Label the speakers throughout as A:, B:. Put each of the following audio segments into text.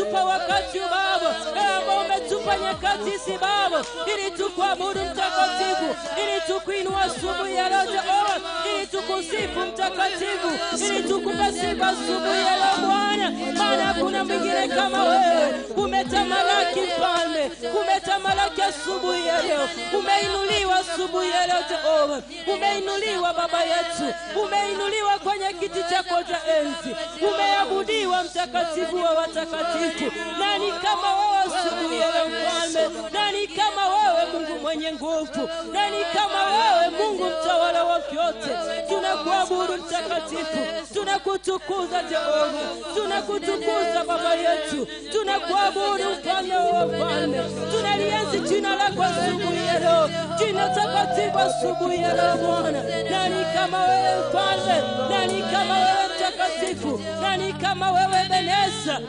A: umetupa wakati Baba, ambao umetupa nyakati hizi Baba, ili tukuabudu Mtakatifu, ili tukuinua asubuhi ya leo Jehova, ili tukusifu Mtakatifu, ili tukupe sifa asubuhi ya leo Bwana, maana hakuna mwingine kama wewe. Umetamalaki Mfalme, umetamalaki asubuhi ya leo, umeinuliwa asubuhi ya leo Jehova, umeinuliwa Baba yetu, umeinuliwa kwenye kiti chako cha enzi, umeabudiwa Mtakatifu wa watakatifu. Nani kama wewe asubuhi ya leo Mfalme? Nani kama wewe Mungu mwenye nguvu? Nani kama wewe Mungu mtawala wa vyote? Tunakuabudu Mtakatifu, tunakutukuza Jehova, tunakutukuza Baba yetu, tunakuabudu Mfalme wa wafalme, tunalienzi jina lako asubuhi ya leo, jina takatifu asubuhi ya leo Bwana. Nani kama wewe Mfalme? Nani kama wewe Mtakatifu? Nani kama wewe Ebeneza?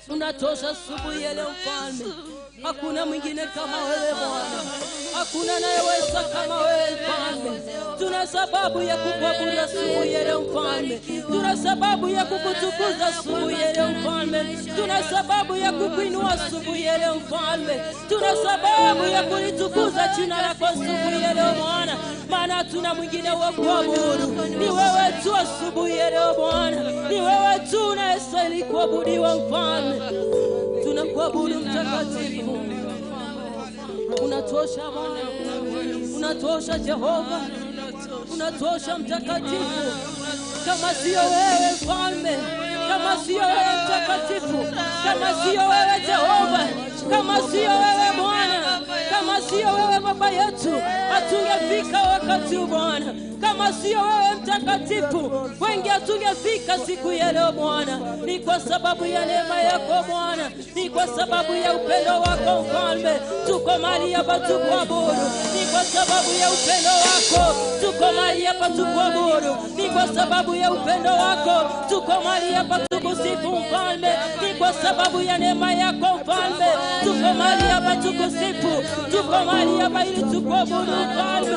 A: Unatosha asubuhi ya leo Mfalme. Hakuna mwingine kama wewe Bwana, hakuna anayeweza kama wewe Mfalme. Tuna sababu ya kukuabudu asubuhi ya leo Mfalme, tuna sababu ya kukutukuza asubuhi ya leo Mfalme, tuna sababu ya kukuinua asubuhi ya leo Mfalme, tuna sababu ya kulitukuza jina lako asubuhi ya leo Bwana, maana tuna mwingine wa kuabudu, ni wewe tu asubuhi ya leo Bwana, ni wewe tu unayestahili kuabudiwa Mfalme. Tunakuabudu Mtakatifu, unatosha Bwana, unatosha Jehova, unatosha Mtakatifu. Kama sio wewe Mfalme, kama sio wewe Mtakatifu, kama sio wewe Jehova, kama sio wewe Bwana, kama sio wewe Baba yetu, hatungefika wakati huu Bwana. Kama sio wewe Mtakatifu, wengi hatungefika siku ya leo Bwana. Ni kwa sababu ya neema yako Bwana, ni kwa sababu ya upendo wako Mfalme, tuko mahali hapa tukuabudu. Ni kwa sababu ya upendo wako tuko mahali hapa tukuabudu. Ni kwa sababu ya upendo wako tuko mahali hapa tukusifu Mfalme. Ni kwa sababu ya neema yako Mfalme tuko mahali hapa tukusifu, tuko mahali hapa ili tukuabudu Mfalme.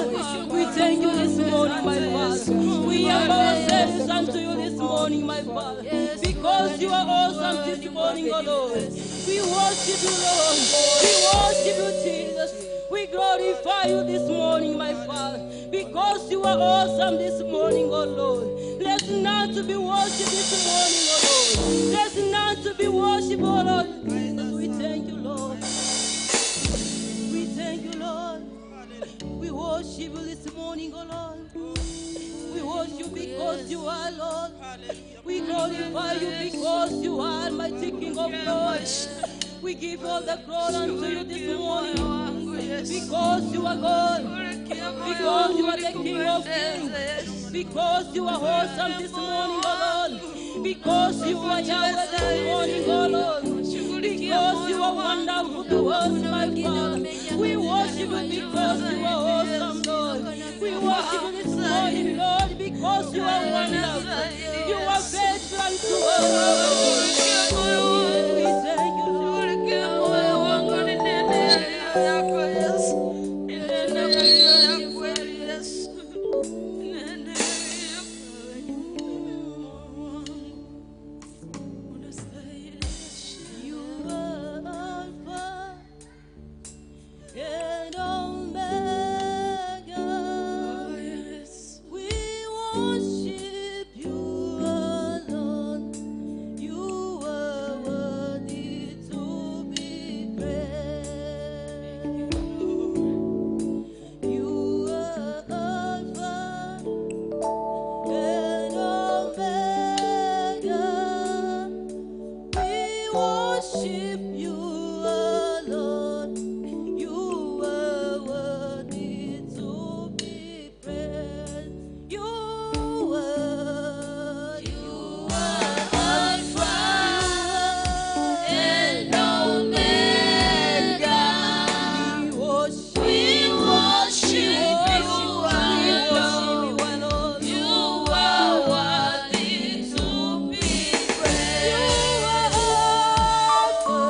A: We thank you this morning, my Father. We humble ourselves unto you this morning, my Father, because you are awesome this morning, O Lord. We worship you, Lord. We worship you, Jesus. We glorify you this morning, my Father, because you are awesome this morning, O Lord. Let none to be worshipped this morning, O Lord. Let none to be worshipped, O Lord. Jesus, we thank you, Lord. We thank you, Lord. We worship you this morning, O Lord. We worship you because you are Lord. We glorify you because you are mighty King of glory. We give all the glory unto you this morning, because you are God, because you are the King of kings, because you are awesome this morning, O Lord, because you are Yahweh this morning, O Lord, because you are wonderful to us, my Father. We worship you because you are awesome, Lord. We worship you this morning, Lord, because you are wonderful. You are faithful unto us. We thank you, Lord. You are Alpha and Omega. We worship you alone. You are worthy to be praised. You are Alpha and Omega. We worship you alone. You are worthy to be praised. You are
B: Alpha and Omega.
A: We worship,
B: We worship
A: we
B: you
A: worship you
B: alone.
A: alone.
B: You are worthy to be
A: You
B: praised.
A: are Alpha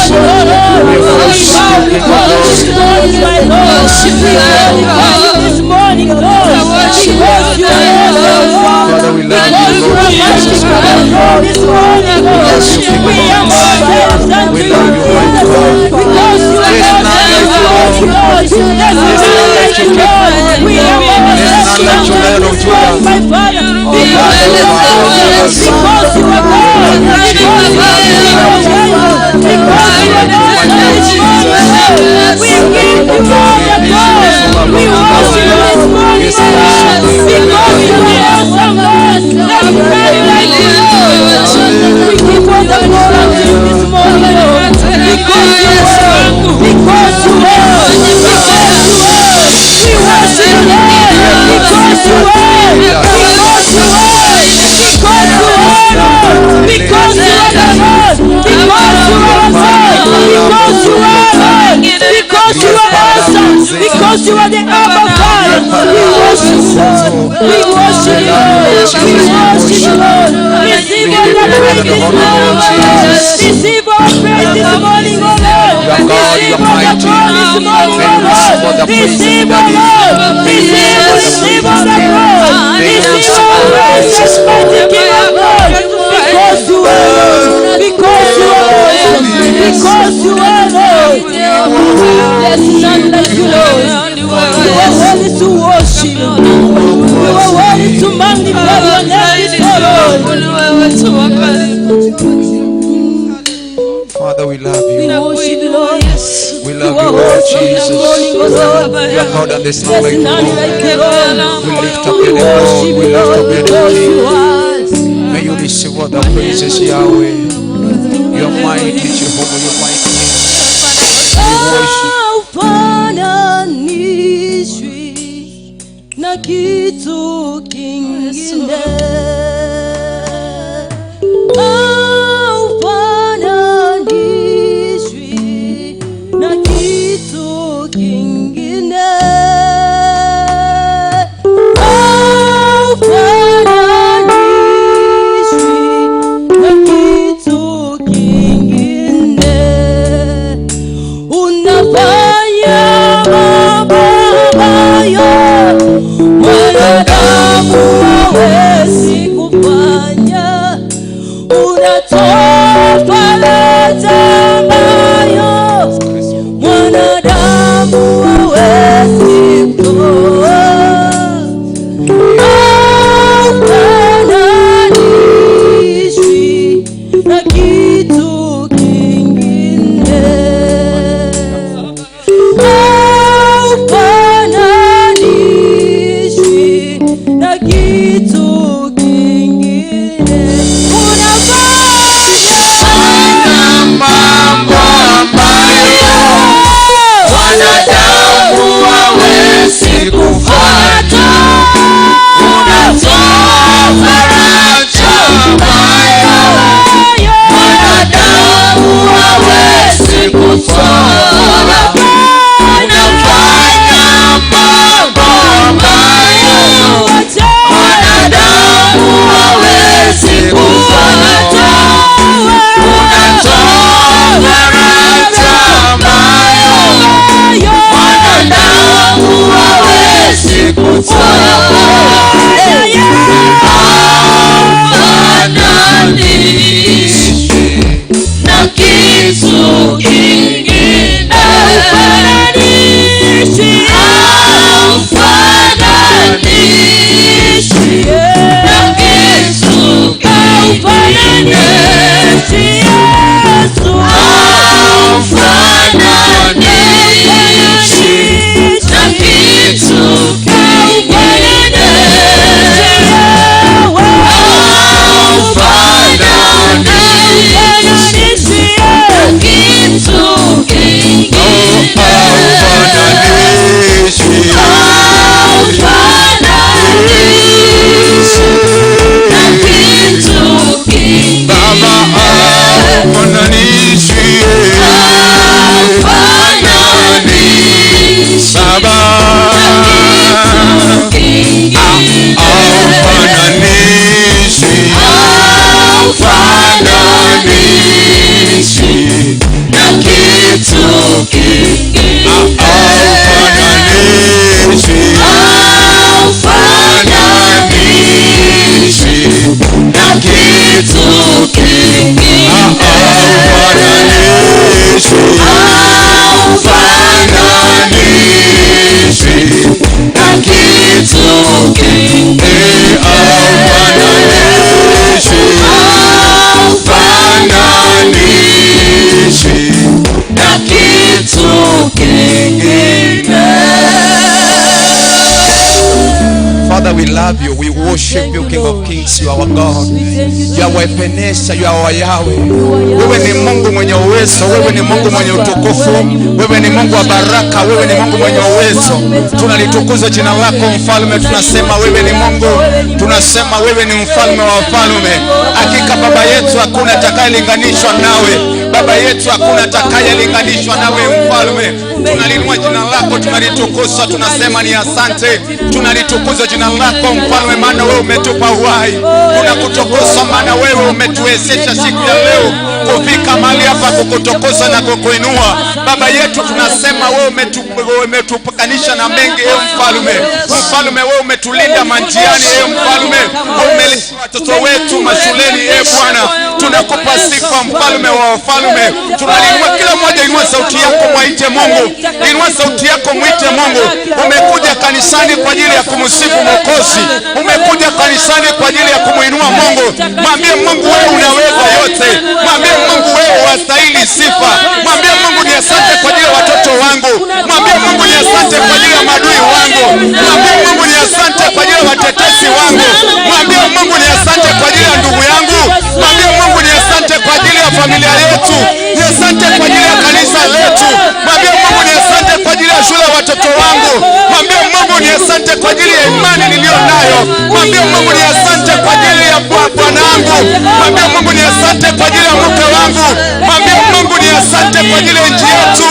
A: morning, O Lord.
C: We
A: We
C: worship
A: bow
C: you, King
A: before
C: of
A: you this
C: glory.
A: morning, my Lord. We glorify you this morning, Lord. Because you are awesome, Lord.
C: Father, we love you,
A: Because you
C: Lord
A: are mighty
C: Jesus.
A: to
C: We
A: our
C: love you.
A: throne this morning,
C: We
A: Lord.
C: love you, King
A: We
C: of
A: humble
C: Kings.
A: ourselves unto
C: We
A: you,
C: love you, mighty
A: Jesus.
C: God.
A: Because you are
C: There's
A: awesome,
C: none like you,
A: Lord.
C: Lord.
A: There's
C: There's
A: none
C: none
A: like
C: like you,
A: you,
C: King.
A: Lord. We humble
C: There's
A: ourselves
C: none like you,
A: unto you
C: Lion of
A: this
C: Judah.
A: morning, my Father. Because you are awesome. Because you are
C: We
A: God.
C: love you,
A: Because
C: Jesus.
A: you
C: We
A: are
C: love you.
A: King
C: We
A: of
C: love you.
A: Kings. Because
C: We
A: you are
C: love you,
A: awesome
C: mighty
A: this morning,
C: Jesus.
A: Lord. We give you all the glory. We worship you this morning, O Lord. Because you are awesome, Lord. There's none like you, Lord. We give all the glory unto you this morning, Lord. Because you are, because you are, because you are. We worship you, Lord. Because you are, because you are, because you are, Lord. Because you are the Lord. Because you are God. Because you are Lord. Because you are awesome. Because you are the Abba Father. We worship you, Lord. We worship you, Lord. We worship you, Lord. Receive
C: We
A: all
C: give
A: the
C: you
A: praise
C: all the
A: this
C: honor,
A: morning,
C: Lord
A: O Lord.
C: Jesus.
A: Receive all praise this morning, O Lord.
C: You are God, you
A: Receive
C: are
A: all the
C: mighty.
A: glory this morning,
C: May
A: O
C: you receive all
A: Lord.
C: the praises,
A: Receive, O
C: Daddy.
A: Lord.
C: May you
A: Receive,
C: receive all the
A: receive all
C: praises,
A: the
C: King.
A: glory.
C: May you
A: Receive
C: receive
A: all
C: all the
A: praises,
C: praises,
A: mighty
C: Lord.
A: King of glory. Because you are Lord. Because you are awesome. Because you are Lord. There's none like you, Lord. You are worthy to worship. You are worthy to magnify your name this morning.
C: Father, we love
A: We
C: you.
A: worship you, Lord.
C: We
A: You
C: love
A: are
C: you, Lord
A: awesome this
C: Jesus.
A: morning, O Lord.
C: You are God and there's none
A: There's
C: like you,
A: none
C: Lord.
A: like you, Lord.
C: We lift up
A: We
C: your name, Lord.
A: worship
C: We
A: you,
C: lift
A: Lord,
C: up your name,
A: because
C: King.
A: you are.
C: May you receive all the praises, Yahweh. You are mighty, Jehovah. You are mighty. We worship.
A: Haufananishwi na kitu kingine. Haufananishwi na kitu kingine. Haufananishwi na kitu kingine. Unafanya mambo ambayo mwanadamu hawezi kufanya. Unatoa faraja ambayo mwanadamu hawezi kutoa. Haufananishwi na kitu kingine. Haufananishwi na kitu kingine. Unafanya
C: Mambo ambayo wanadamu hawezi kufanya. Unatoa faraja ambayo Hufananishwi
B: na kitu kingine.
C: Father, we love you. We worship
A: Thank
C: you,
A: you,
C: King of
A: Lord.
C: Kings. You are our God.
A: We thank you,
C: You are our Ebenezer, you are our Yahweh. Wewe ni Mungu mwenye uwezo, wewe ni Mungu mwenye utukufu, wewe ni Mungu wa baraka, wewe ni Mungu mwenye uwezo. Tunalitukuza jina lako mfalme, tunasema wewe ni Mungu, tunasema wewe ni mfalme wa wafalme. Hakika baba yetu hakuna atakayelinganishwa nawe, baba yetu hakuna atakayelinganishwa nawe mfalme. Tunalinua jina lako, tunalitukuza, tunasema ni asante. Tunalitukuza jina lako mfalme, maana wewe umetupa uhai. Tunakutukuza maana wewe umetuwezesha siku ya leo kufika mahali hapa kukutukuza na kukuinua. Baba yetu, tunasema wewe umetupakanisha na mengi, ewe mfalme. Mfalme, wewe umetulinda manjiani, ewe mfalme. Umelinda watoto wetu mashuleni, ewe Bwana. Tunakupa sifa mfalme wa wafalme. Tunalinua kila mmoja, inua sauti yako mwite Mungu, inua sauti yako mwite Mungu. Umekuja kanisani kwa ajili ya kumsifu Mwokozi, umekuja kanisani kwa ajili ya kumuinua Mungu. Mwambie Mungu wewe unaweza yote, mwambie Mungu wewe wastahili sifa, mwambie Mungu ni asante kwa ajili ya watoto wangu, mwambie Mungu ni asante kwa ajili ya maadui wangu, mwambie Mungu ni asante kwa ajili ya watetezi wangu, mwambie Mungu ni asante kwa ajili ya ndugu yangu, mwambie Mungu ni asante kwa ajili ya familia yetu, ni asante kwa ajili ya kanisa letu, mwambie Mungu ni asante kwa ajili ya shule ya watoto wangu, mwambie Mungu ni asante kwa ajili ya imani niliyo nayo, mwambie Mungu ni asante kwa ajili ya bwanangu, mwambie Mungu ni asante kwa ajili ya mke wangu, mwambie Mungu ni asante kwa ajili ya nchi yetu.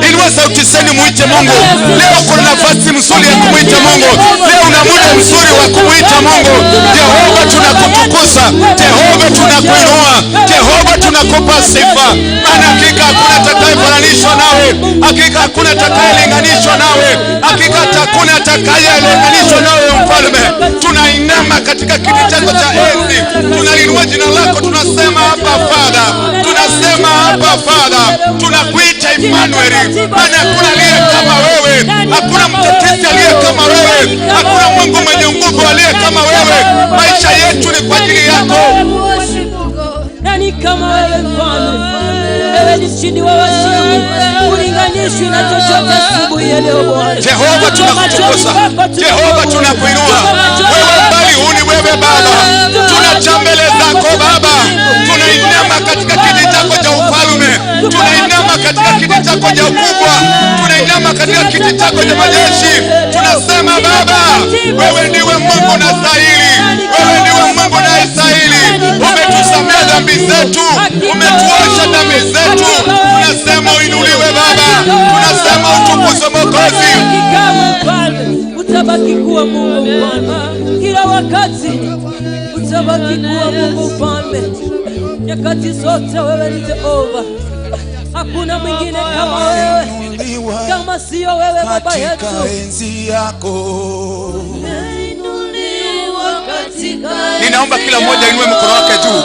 C: Inua sauti zenu muite Mungu. Leo kuna nafasi mzuri ya kumuita Mungu. Leo una muda mzuri wa kumuita Mungu. Jehova tunakutukuza, Jehova tunakuinua, Jehova tunakupa sifa. Maana hakika hakuna atakayefananishwa nawe, hakika hakuna atakayelinganishwa nawe, hakika hakuna atakayelinganishwa nawe mfalme. Tunainama katika kiti chako cha enzi, tunalinua jina lako, tunasema hapa Father, tunasema hapa Father, tunakuita Emmanuel, maana hakuna aliye kama wewe, hakuna mtetezi aliye kama wewe, hakuna Mungu mwenye nguvu aliye kama wewe. Maisha yetu ni kwa ajili yako.
A: Nani kama wewe mfalme? Wewe ni mshindi wa washindi, ulinganishwi na chochote asubuhi ya leo Bwana.
C: Jehova tunakutukuza, Jehova tunakuinua. Wewe mbali huni wewe Baba, tunaja mbele zako Baba, tunainama katika kiti chako cha ufalme, tunainama katika kiti chako cha ukubwa, tunainama katika kiti chako cha majeshi. Tunasema Baba, wewe ndiwe Mungu unastahili, wewe ndiwe Mungu unayestahili. Umetusamea dhambi zetu, umetuosha dhambi zetu. Tunasema uinuliwe Baba, tunasema utukuzwe Mwokozi.
A: Kama mfalme utabaki kuwa Mungu mfalme kila wakati, utabaki kuwa Mungu mfalme nyakati zote. Wewe ni Jehova, hakuna mwingine kama wewe, kama sio wewe Baba yetu.
C: Katika enzi yako. Ninaomba kila mmoja inue mkono wake juu.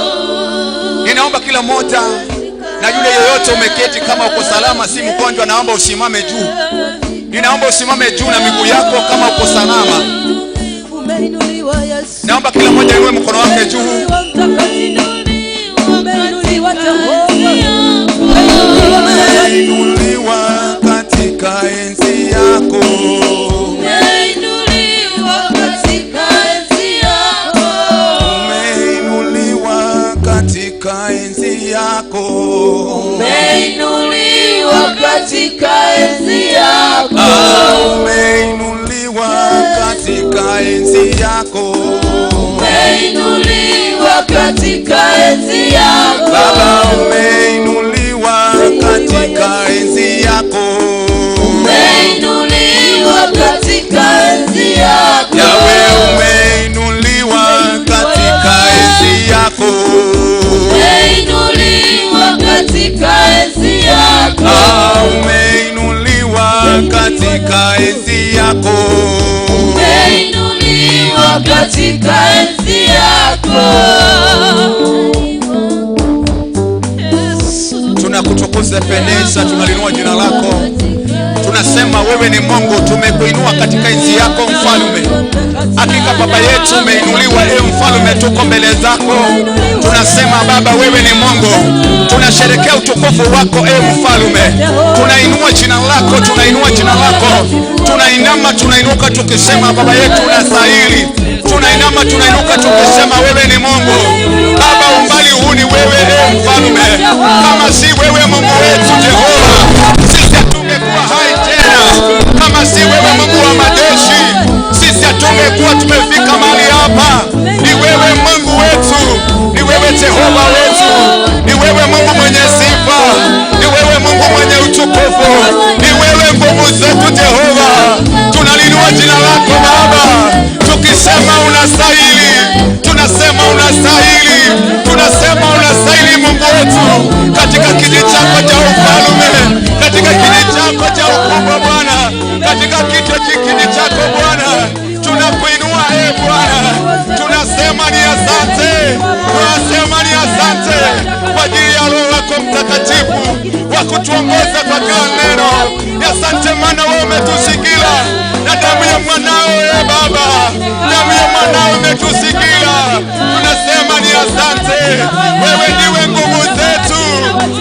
C: Ninaomba kila mmoja na yule yoyote umeketi, kama uko salama, si mgonjwa, naomba usimame juu. Ninaomba usimame juu na miguu yako kama uko salama.
A: Umeinuliwa Yesu,
C: Naomba kila mmoja inue mkono wake juu.
A: umeinuliwa mtakatifu, umeinuliwa Jehova, umeinuliwa mtakatifu.
C: Umeinuliwa katika enzi yako. Umeinuliwa katika enzi yako.
B: Umeinuliwa katika enzi yako.
C: Ah, umeinuliwa katika enzi yako.
B: Umeinuliwa katika enzi yako.
C: Baba, umeinuliwa katika enzi yako.
B: Umeinuliwa katika enzi yako.
C: Yawe, umeinuliwa katika enzi yako.
B: Umeinuliwa katika enzi yako.
C: Ah, umeinuliwa katika enzi yako.
B: Umeinuliwa katika enzi yako.
C: Tunakutukuza Ebeneza, tunalinua jina lako, tunasema wewe ni Mungu, tumekuinua katika enzi yako mfalme. Hakika baba yetu umeinuliwa, e mfalme, tuko mbele zako, tunasema Baba wako, e Mfalme. Tunainua jina lako, tunainua jina lako, tunainama, tunainuka tukisema Baba yetu unastahili. Tunainama, tunainuka tukisema wewe ni Mungu. Baba, umbali huu ni wewe, e Mfalme. Kama si wewe Mungu wetu Jehova, sisi hatungekuwa hai tena. Kama si wewe Mungu wa majeshi, sisi hatungekuwa tumefika mahali hapa. Ni wewe Mungu wetu, ni wewe Jehova wetu, ni wewe Mungu mwenye sifa, ni wewe Mungu mwenye utukufu, ni wewe nguvu zetu Jehova. Tunalinua jina lako Baba, tukisema unastahili, tunasema unastahili, tunasema unastahili Mungu wetu, katika kiti chako cha ufalme, katika kiti chako cha ukubwa Bwana, katika kiti chako Bwana, tunakuinua e Bwana, tunasema ni asante, tunasema ni asante kwa ajili ya Roho wako Mtakatifu wa kutuongoza kwa kila neno. Ni asante maana wewe umetusikia na damu ya mwanao, e Baba, damu ya mwanao imetusikia. Tunasema ni asante. Wewe ndiwe nguvu zetu,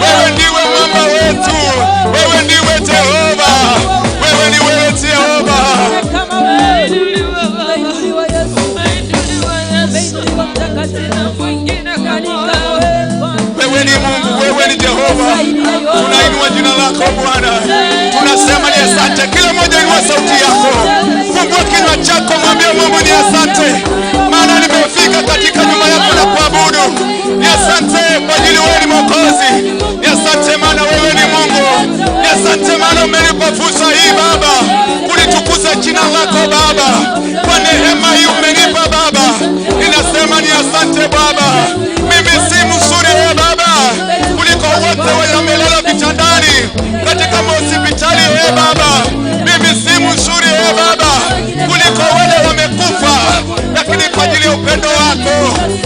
C: wewe ndiwe mwamba wetu, wewe ndiwe Jehova, wewe ni wewe Jehova.
A: Kama wewe umeinuliwa Yesu, umeinuliwa Mtakatifu, nani kama wewe Mfalme?
C: Wewe ni Mungu, wewe ni Jehova. Tunainua jina lako Bwana, tunasema ni asante. Kila mmoja inua sauti yako, fungua kinywa chako, mwambie Mungu ni asante, maana nimefika katika nyumba yako na kuabudu. Ni asante kwa ajili wewe ni Mwokozi, ni asante maana wewe ni Mungu, ni asante maana umenipa fursa hii Baba kulitukuza jina lako Baba. Kwa neema hii umenipa Baba, ninasema ni asante Baba. Mimi si mzuri e Baba kuliko wote wamelala vitandani katika mahospitali e Baba. Mimi si mzuri e Baba kuliko wale wamekufa, lakini kwa ajili ya upendo wako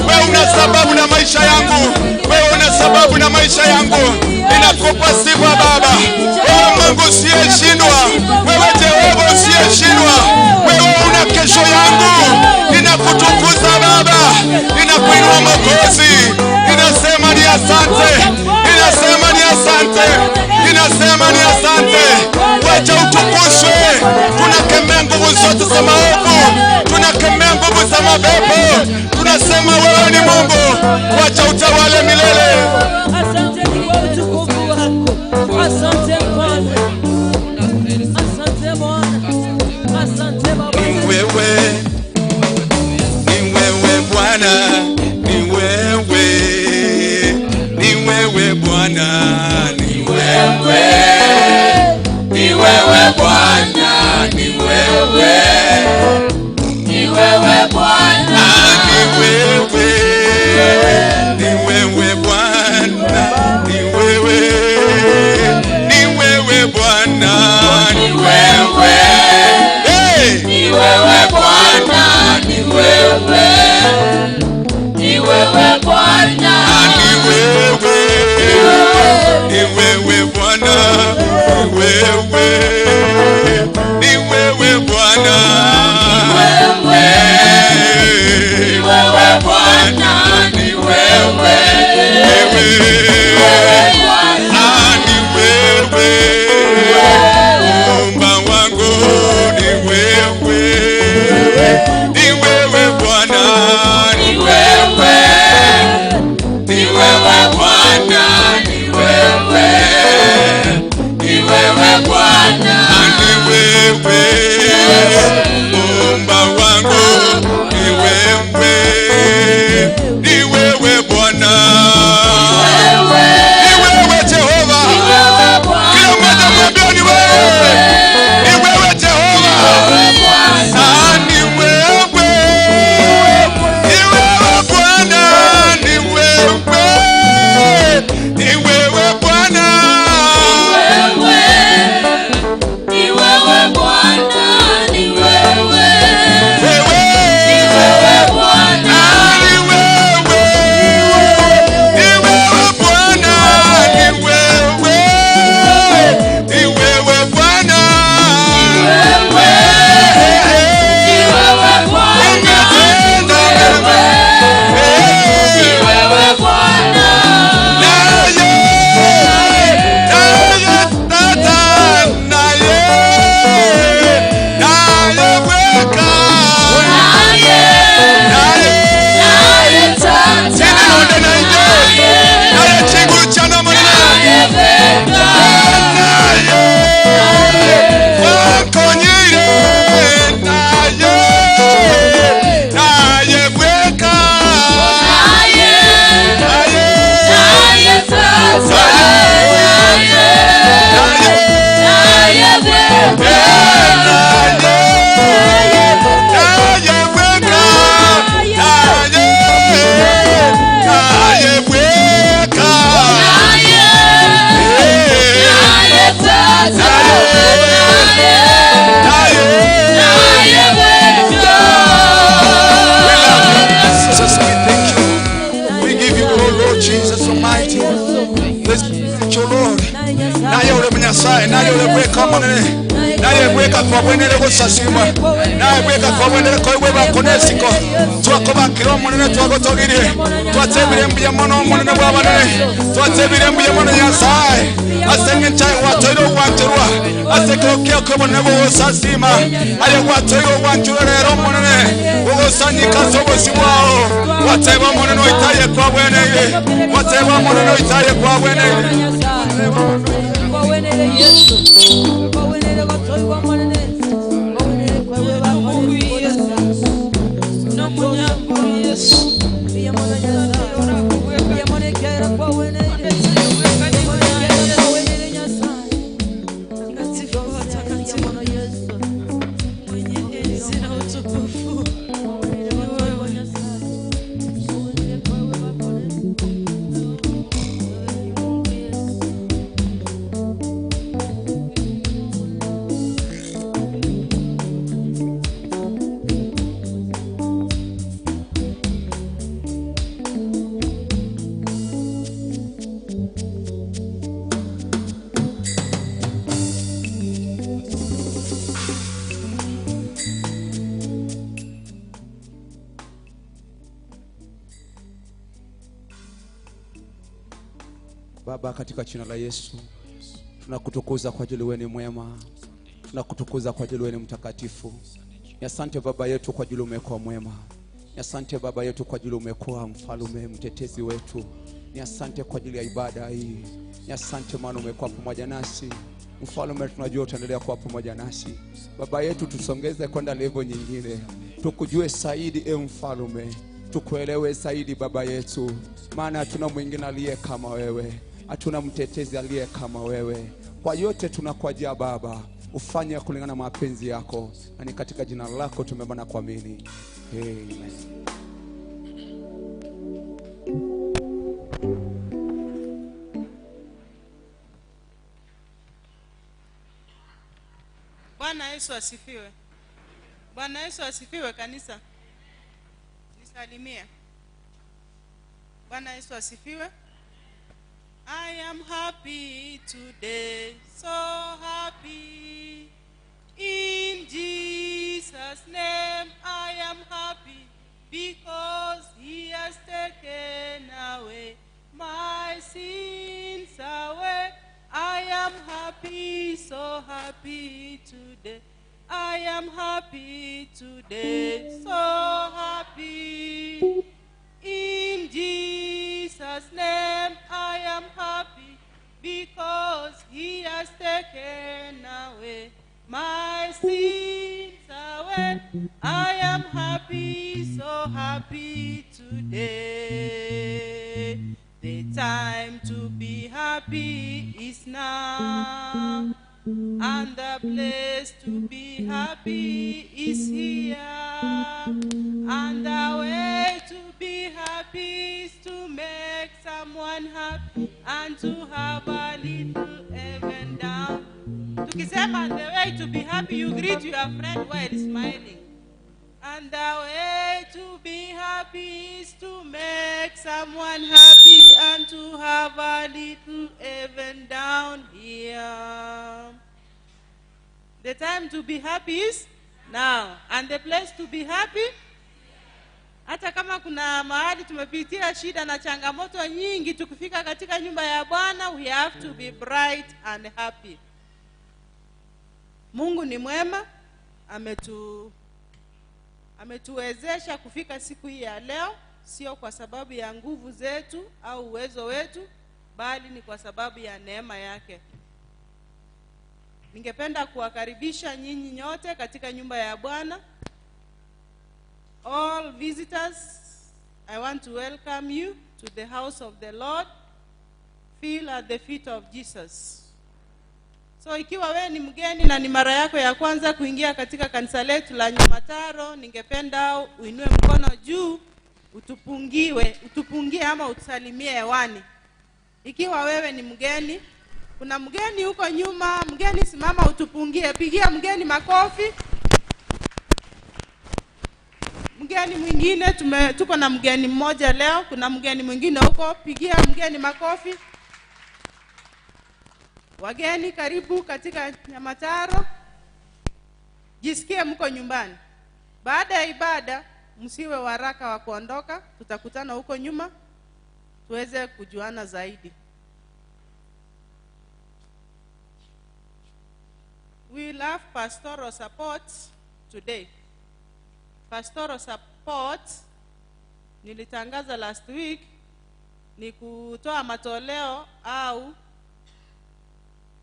C: wewe una sababu na maisha yangu, wewe una sababu na maisha yangu. Ninakupa sifa Baba. Wewe Mungu usiyeshindwa, wewe Jehova usiyeshindwa, wewe una kesho yangu. Ninakutukuza Baba, ninakuinua Mwokozi, ninasema ni asante, ninasema ni asante, ninasema ni asante. Wacha utukuzwe. Tunakemea nguvu zote za maovu, tunakemea nguvu za mapepo, tunasema wewe ni Mungu. Wacha utawale milele.
A: Asante kwa utukufu wako, asante Mfalme, asante Bwana, asante Baba.
C: Ni wewe, ni wewe Bwana, ni wewe, ni wewe Bwana, ni wewe,
B: Ni wewe Bwana, ni wewe, ni wewe Bwana,
C: ah, ni wewe, Jesus Almighty. Thank you, Lord. Naye ule Nyasaye, naye ule bweka munene, naye bweka kwa bwenere gusasima, naye bweka kwa bwenere kwa bwe bakonesiko, twakobakira munene twagotogirie, twatebire mbuya mono munene bwa banene, twatebire mbuya mono Nyasaye, asenge nchaye watoire gwanchurwa, asekokia kwa munene gusasima, aye watoire gwanchurwa rero munene, gugusanyika sobosi bwao, wateba munene oitaye kwa bwenere, wateba munene oitaye kwa bwenere. Baba, katika jina la Yesu tunakutukuza kwa ajili wewe ni mwema, tunakutukuza kwa ajili wewe ni mtakatifu. Asante Baba yetu kwa ajili umekuwa mwema. Asante Baba yetu kwa ajili umekuwa mfalme mtetezi wetu. Ni asante kwa ajili ya ibada hii. Ni asante maana umekuwa pamoja nasi. Mfalme, tunajua utaendelea kuwa pamoja nasi. Baba yetu, tusongeze kwenda level nyingine. Tukujue zaidi, e mfalme. Tukuelewe zaidi Baba yetu. Maana hatuna mwingine aliye kama wewe. Hatuna mtetezi aliye kama wewe. Kwa yote tunakuajia Baba, ufanye kulingana na mapenzi yako. Na ni katika jina lako tumeomba na kuamini. Amen.
D: Bwana Yesu asifiwe. Bwana Yesu asifiwe kanisa. Nisalimie. Bwana Yesu asifiwe. I am happy today, so happy. In Jesus' name I am happy, because he has taken away my sins away. I am happy, so happy today. I am happy today, so happy. In Jesus' name I am happy, because he has taken away my sins away. I am happy, so happy today. The time to be happy is now, and the place to be happy is here, and the way to be happy is to make someone happy and to have a little heaven down. Tukisema the way to be happy, you greet your friend while smiling. And the way to be happy is to make someone happy and to have a little heaven down here. The time to be happy is now. And the place to be happy, hata kama kuna mahali tumepitia shida na changamoto nyingi, tukifika katika nyumba ya Bwana, we have to be bright and happy. Mungu ni mwema, ametuwezesha kufika siku hii ya leo, sio kwa sababu ya nguvu zetu au uwezo wetu, bali ni kwa sababu ya neema yake. Ningependa kuwakaribisha nyinyi nyote katika nyumba ya Bwana. All visitors, I want to welcome you to the house of the Lord. Feel at the feet of Jesus. So ikiwa wewe ni mgeni na ni mara yako ya kwanza kuingia katika kanisa letu la Nyamataro, ningependa uinue mkono juu, utupungie ama utusalimie hewani. Ikiwa wewe ni mgeni, kuna mgeni huko nyuma, mgeni simama utupungie, pigia mgeni makofi. Mgeni Mgeni mwingine, tuko na mgeni mmoja leo, kuna mgeni mwingine huko, pigia mgeni makofi. Wageni karibu katika Nyamataro, jisikie mko nyumbani. Baada ya ibada, msiwe waraka wa kuondoka, tutakutana huko nyuma tuweze kujuana zaidi. We love pastoral support today. Pastoral support nilitangaza last week ni kutoa matoleo au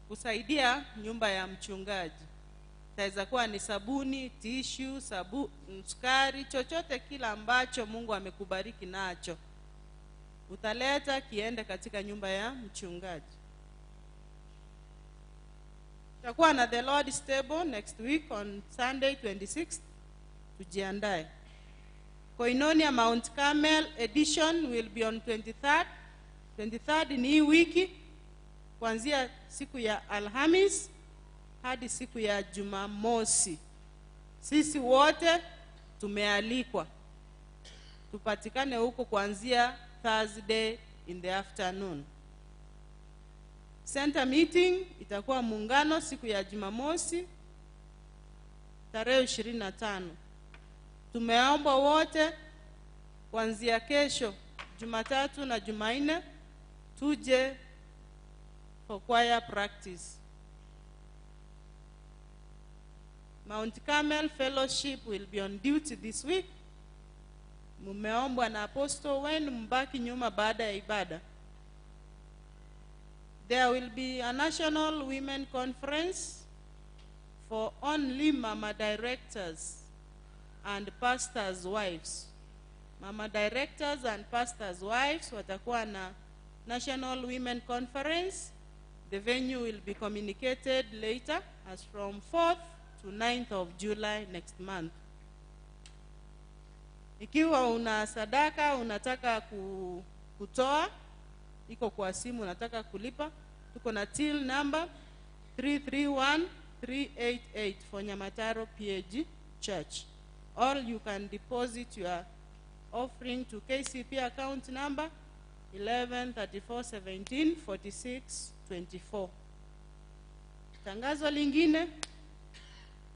D: kusaidia nyumba ya mchungaji. Itaweza kuwa ni sabuni, tishu, sukari, chochote kila ambacho Mungu amekubariki nacho. Utaleta kiende katika nyumba ya mchungaji. Tutakuwa na the Lord's Table next week on Sunday 26th. Tujiandae. Koinonia Mount Carmel edition will be on 23rd. 23rd ni hii wiki kuanzia siku ya Alhamis hadi siku ya Jumamosi. Sisi wote tumealikwa tupatikane huko kuanzia Thursday in the afternoon. Center meeting itakuwa Muungano siku ya Jumamosi tarehe 25. Tumeomba wote kuanzia kesho Jumatatu na Jumanne tuje for choir practice. Mount Carmel Fellowship will be on duty this week. Mumeombwa na apostle wenu mbaki nyuma baada ya ibada. There will be a national women conference for only mama directors and pastors' wives. Mama directors and pastors' wives watakuwa na National Women Conference. The venue will be communicated later as from 4th to 9th of July next month. Ikiwa una sadaka unataka kutoa, iko kwa simu unataka kulipa, tuko na till number 331388 for Nyamataro PAG Church. Or you can deposit your offering to KCP account number 1134174624. Tangazo lingine,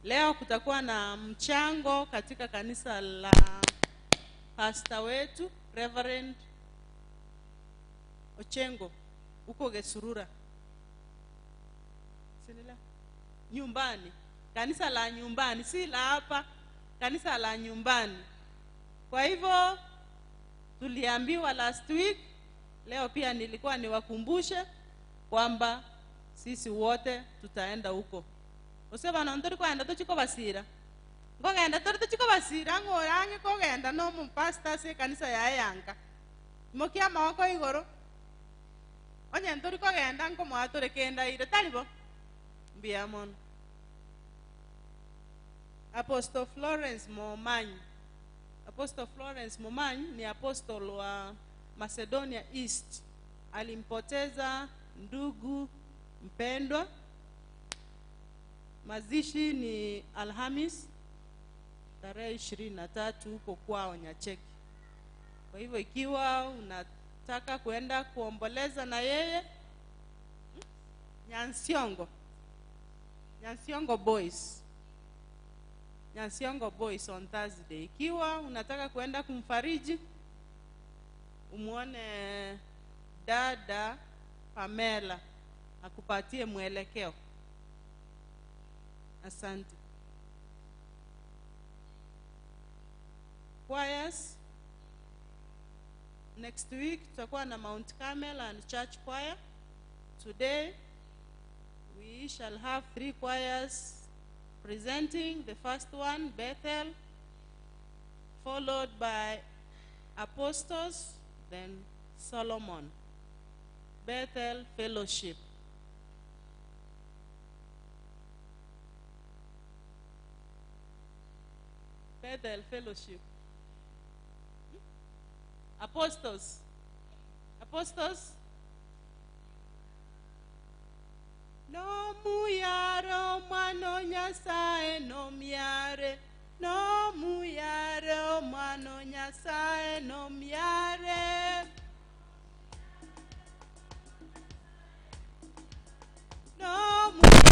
D: leo kutakuwa na mchango katika kanisa la pastor wetu Reverend Ochengo huko Gesurura. Sinila? Nyumbani. Kanisa la nyumbani, si la hapa, kanisa la nyumbani. Kwa hivyo tuliambiwa last week, leo pia nilikuwa niwakumbushe kwamba sisi wote tutaenda huko. Oseba na ndori kwenda tuchiko basira. Ngogenda tori tuchiko basira ngorange kogenda no mu pastor se kanisa ya Yanga. Mokia mawako igoro. Onye ndori kogenda nkomwatore kenda ire talibo. Mbia mono. Apostle Florence Momanyi. Apostle Florence Momanyi ni apostle wa Macedonia East. Alimpoteza ndugu mpendwa. Mazishi ni Alhamis tarehe 23 huko kwao Nyacheki. Kwa hivyo ikiwa unataka kuenda kuomboleza na yeye, Nyansiongo. Nyansiongo Boys. Nyansiongo Boys on Thursday. Ikiwa unataka kuenda kumfariji, umuone dada Pamela akupatie mwelekeo. Asante. Choirs. Next week tutakuwa na Mount Carmel and Church Choir. Today we shall have 3 choirs presenting. The first one, Bethel, followed by Apostles, then Solomon. Bethel Fellowship. Bethel Fellowship. Apostles. Apostles. No muyaro mano nyasaye no miare. Nomuyare omwano Nyasaye nomuyare. Nomuyare.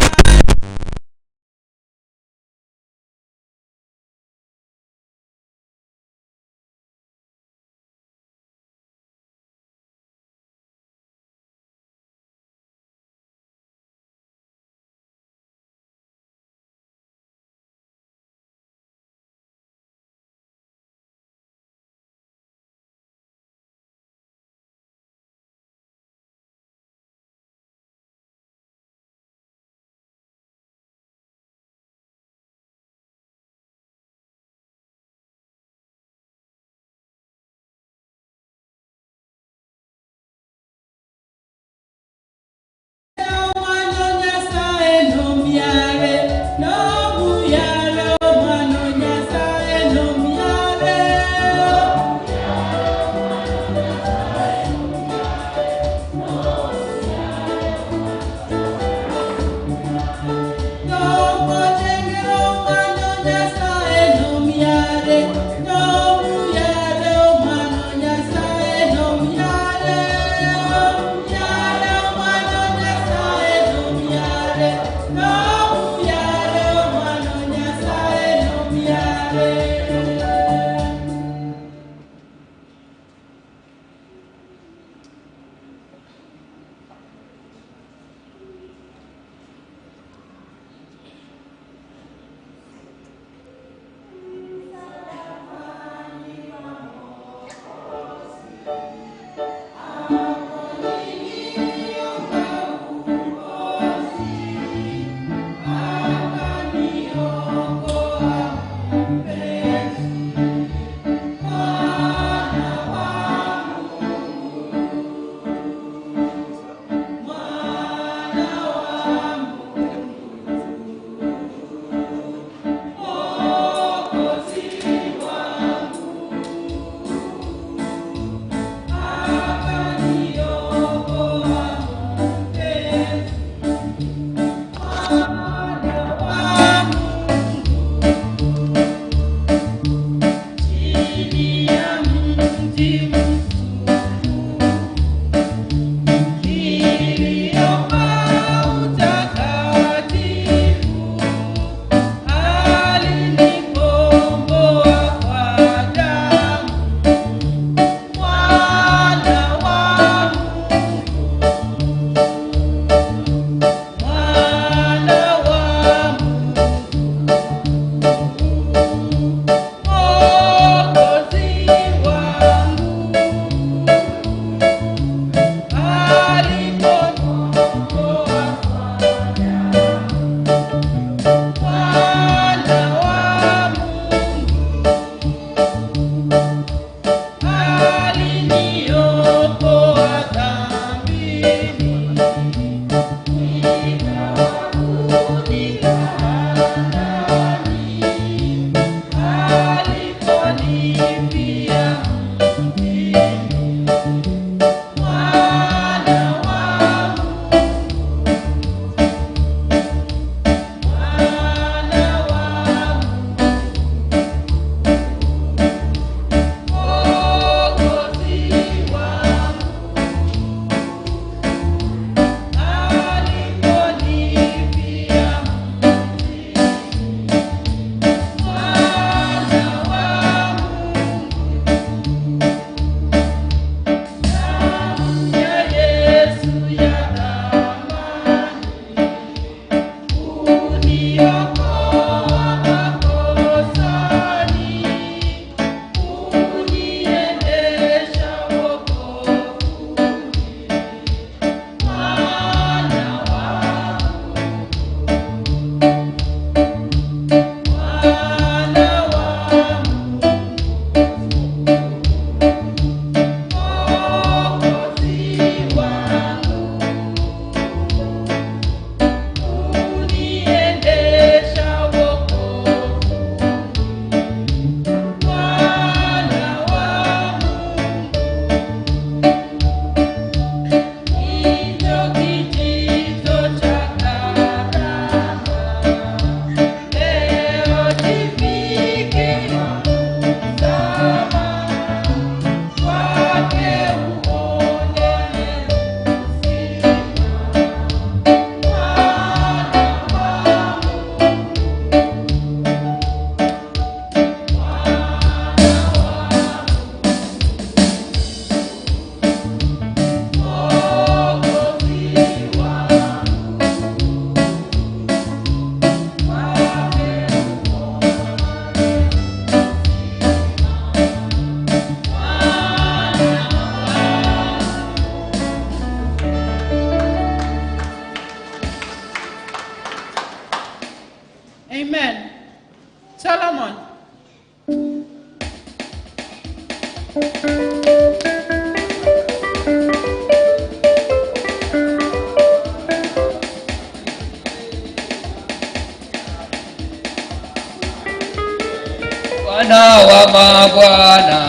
E: Bwana wa mabwana,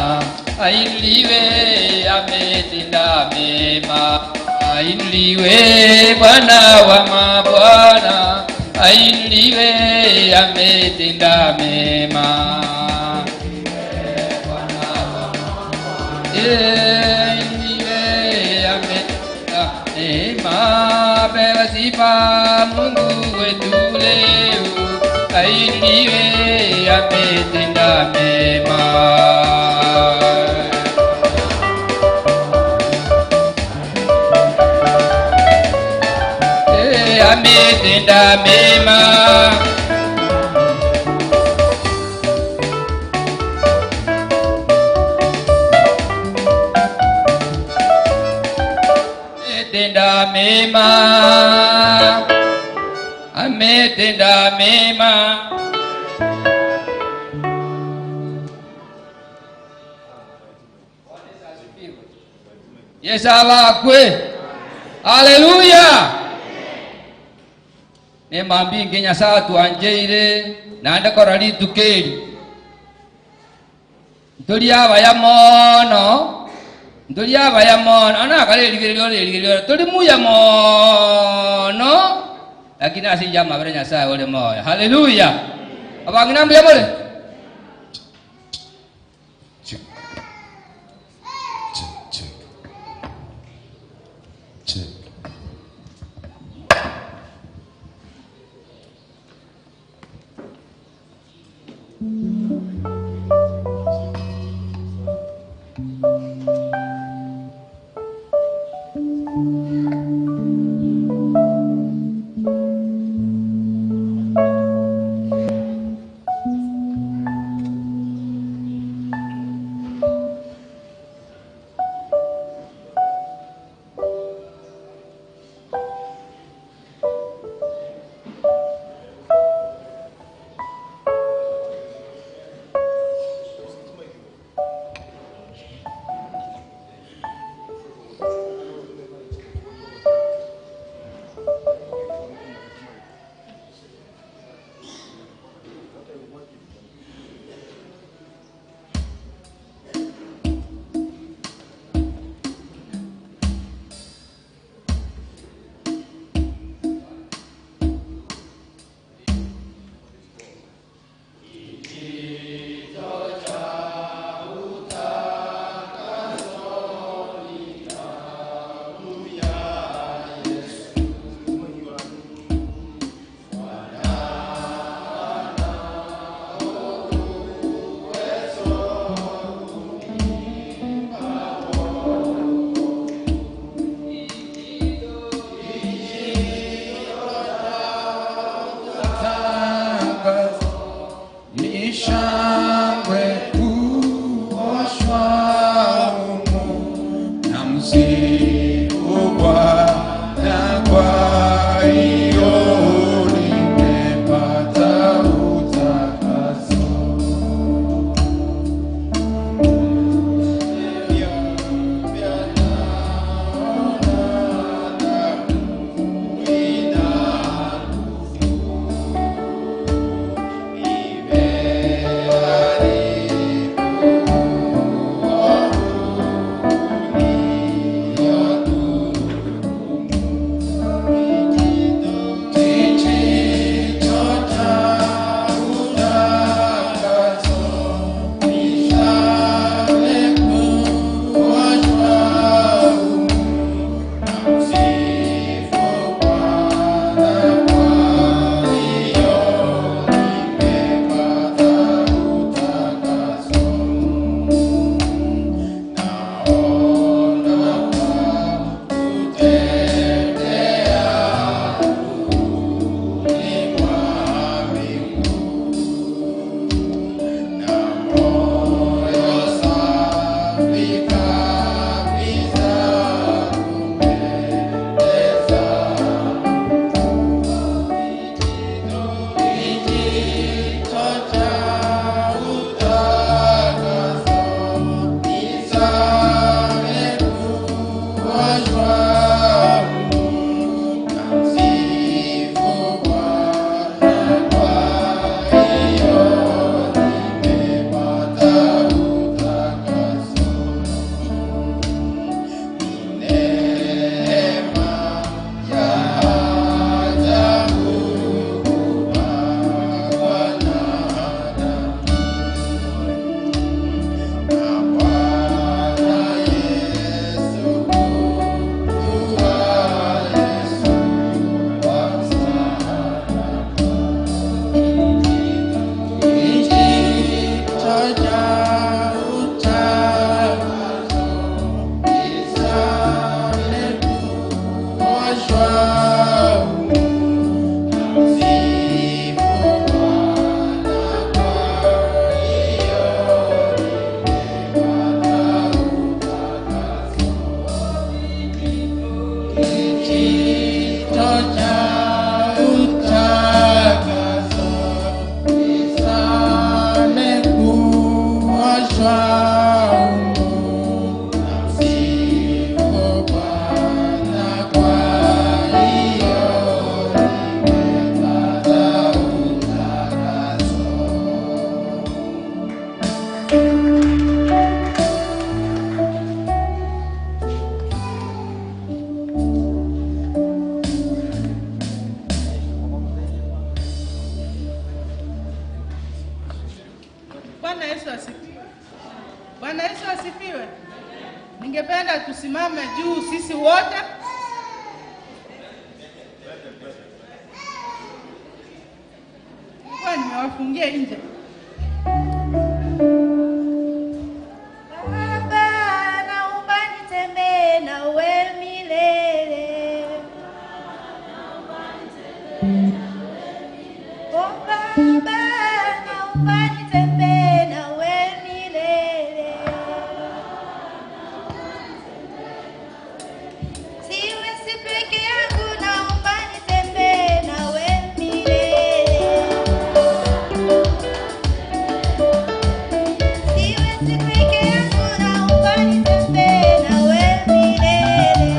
E: ainuliwe, ametenda mema. Ainuliwe Bwana wa mabwana, ainuliwe, ametenda mema. Ainuliwe, ametenda mema. Pewa sifa Mungu wetu leo, ainuliwe, ametenda mema. Ametenda mema. Ametenda mema. Ametenda mema. Yesu abakwe. Haleluya. Nemambinge Nyasaye twanjeire nande kora ritukeri nturi abaya mono, nturi abaya mono, anakare rigeririo turi muya mono, lakini asinja mabere Nyasaye ore moyo. Haleluya. Abangina mbuya more.
B: Check. Check, check. Check.
D: Bwana Yesu asifiwe. Bwana Yesu asifiwe. Ningependa tusimame juu sisi wote. Nilikuwa nimewafungia nje.
F: Baba, naomba nitembee nawe milele. Oh Baba, naomba nitembee nawe milele. Siwezi peke yangu, naomba nitembee nawe milele. Siwezi peke yangu, naomba nitembee nawe milele.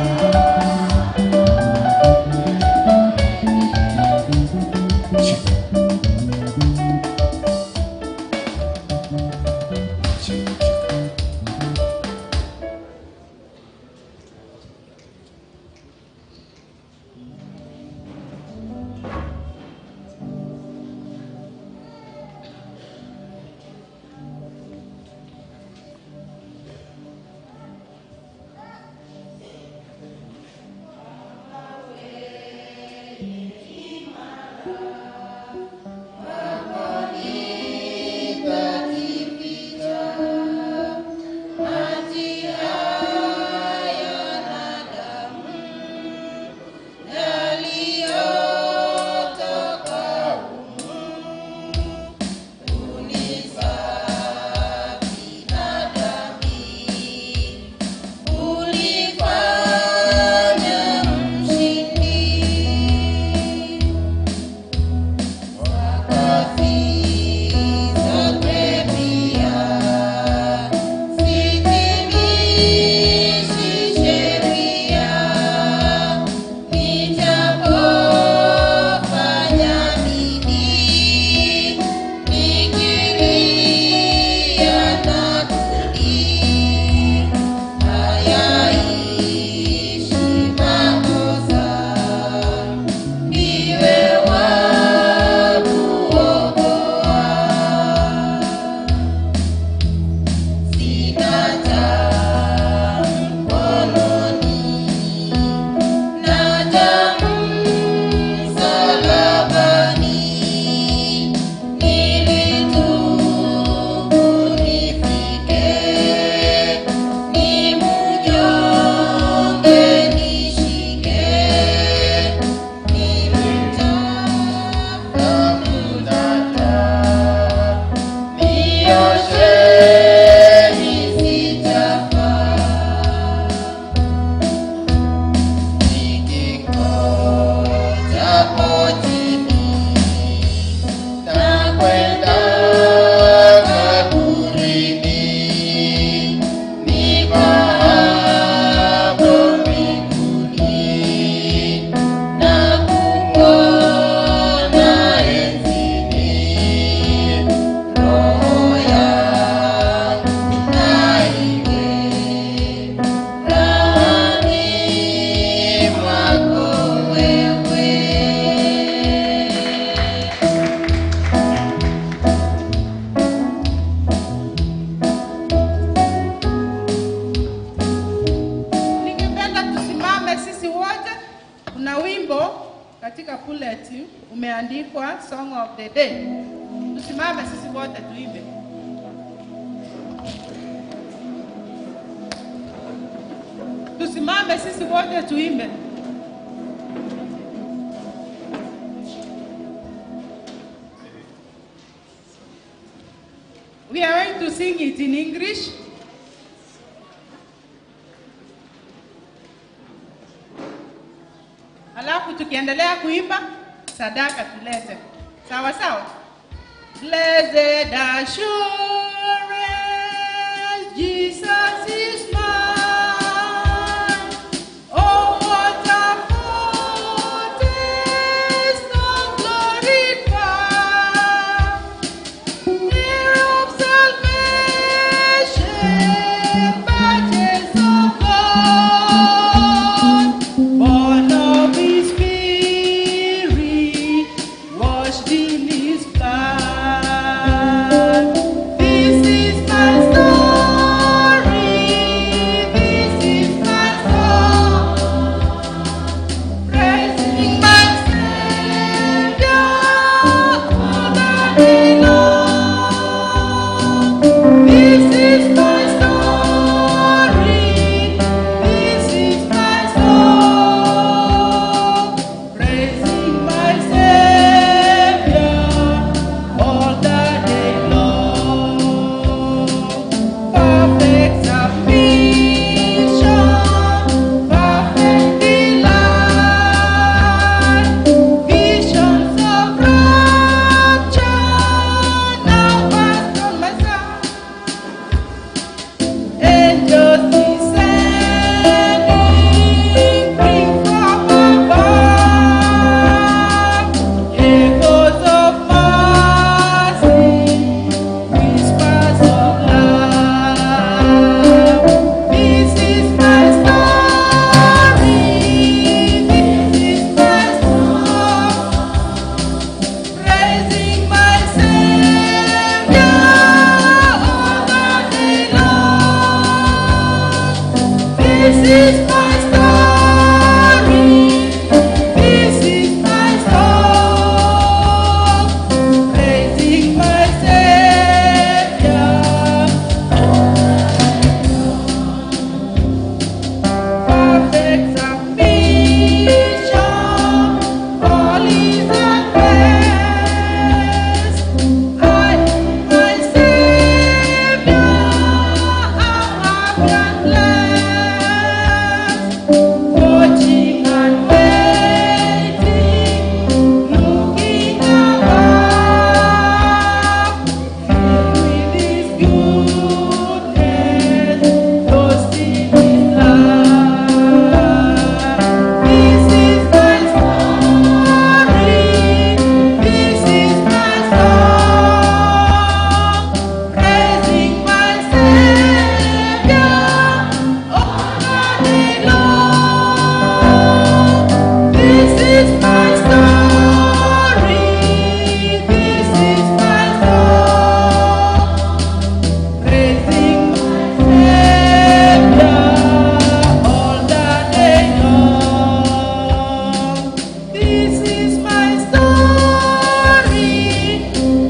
D: Ningependa tusimame sisi wote. Kuna wimbo katika pulpit umeandikwa Song of the Day. Tusimame sisi wote tuimbe. Tusimame sisi wote tuimbe. sing it in English. Alafu tukiendelea kuimba, sadaka tulete. Sawa sawa. Blessed assurance, Jesus is mine. Oh, what a foretaste of glory divine, near of salvation, purchase of God, born of His Spirit, washed in His blood. This is my story, this is my song, praising my Savior all the day long. This is my story, this is my song, praising my Savior all the day long. Perfect submission, perfect delight, visions of rapture now pass from my sight. Angels descending, bring from above, echoes of mercy, whispers of love. This is my story, this is my song, praising my Savior all the day long. This is my story, this is my song, praising my Savior. Perfect submission, all is at rest. I, my Savior, am happy and blessed. Watching and waiting, looking above, filled with His goodness, lost in His love. This is my story, this is my song, praising my Savior all the day long. This is my story, this is my song, praising my Savior all the day long. This is my story,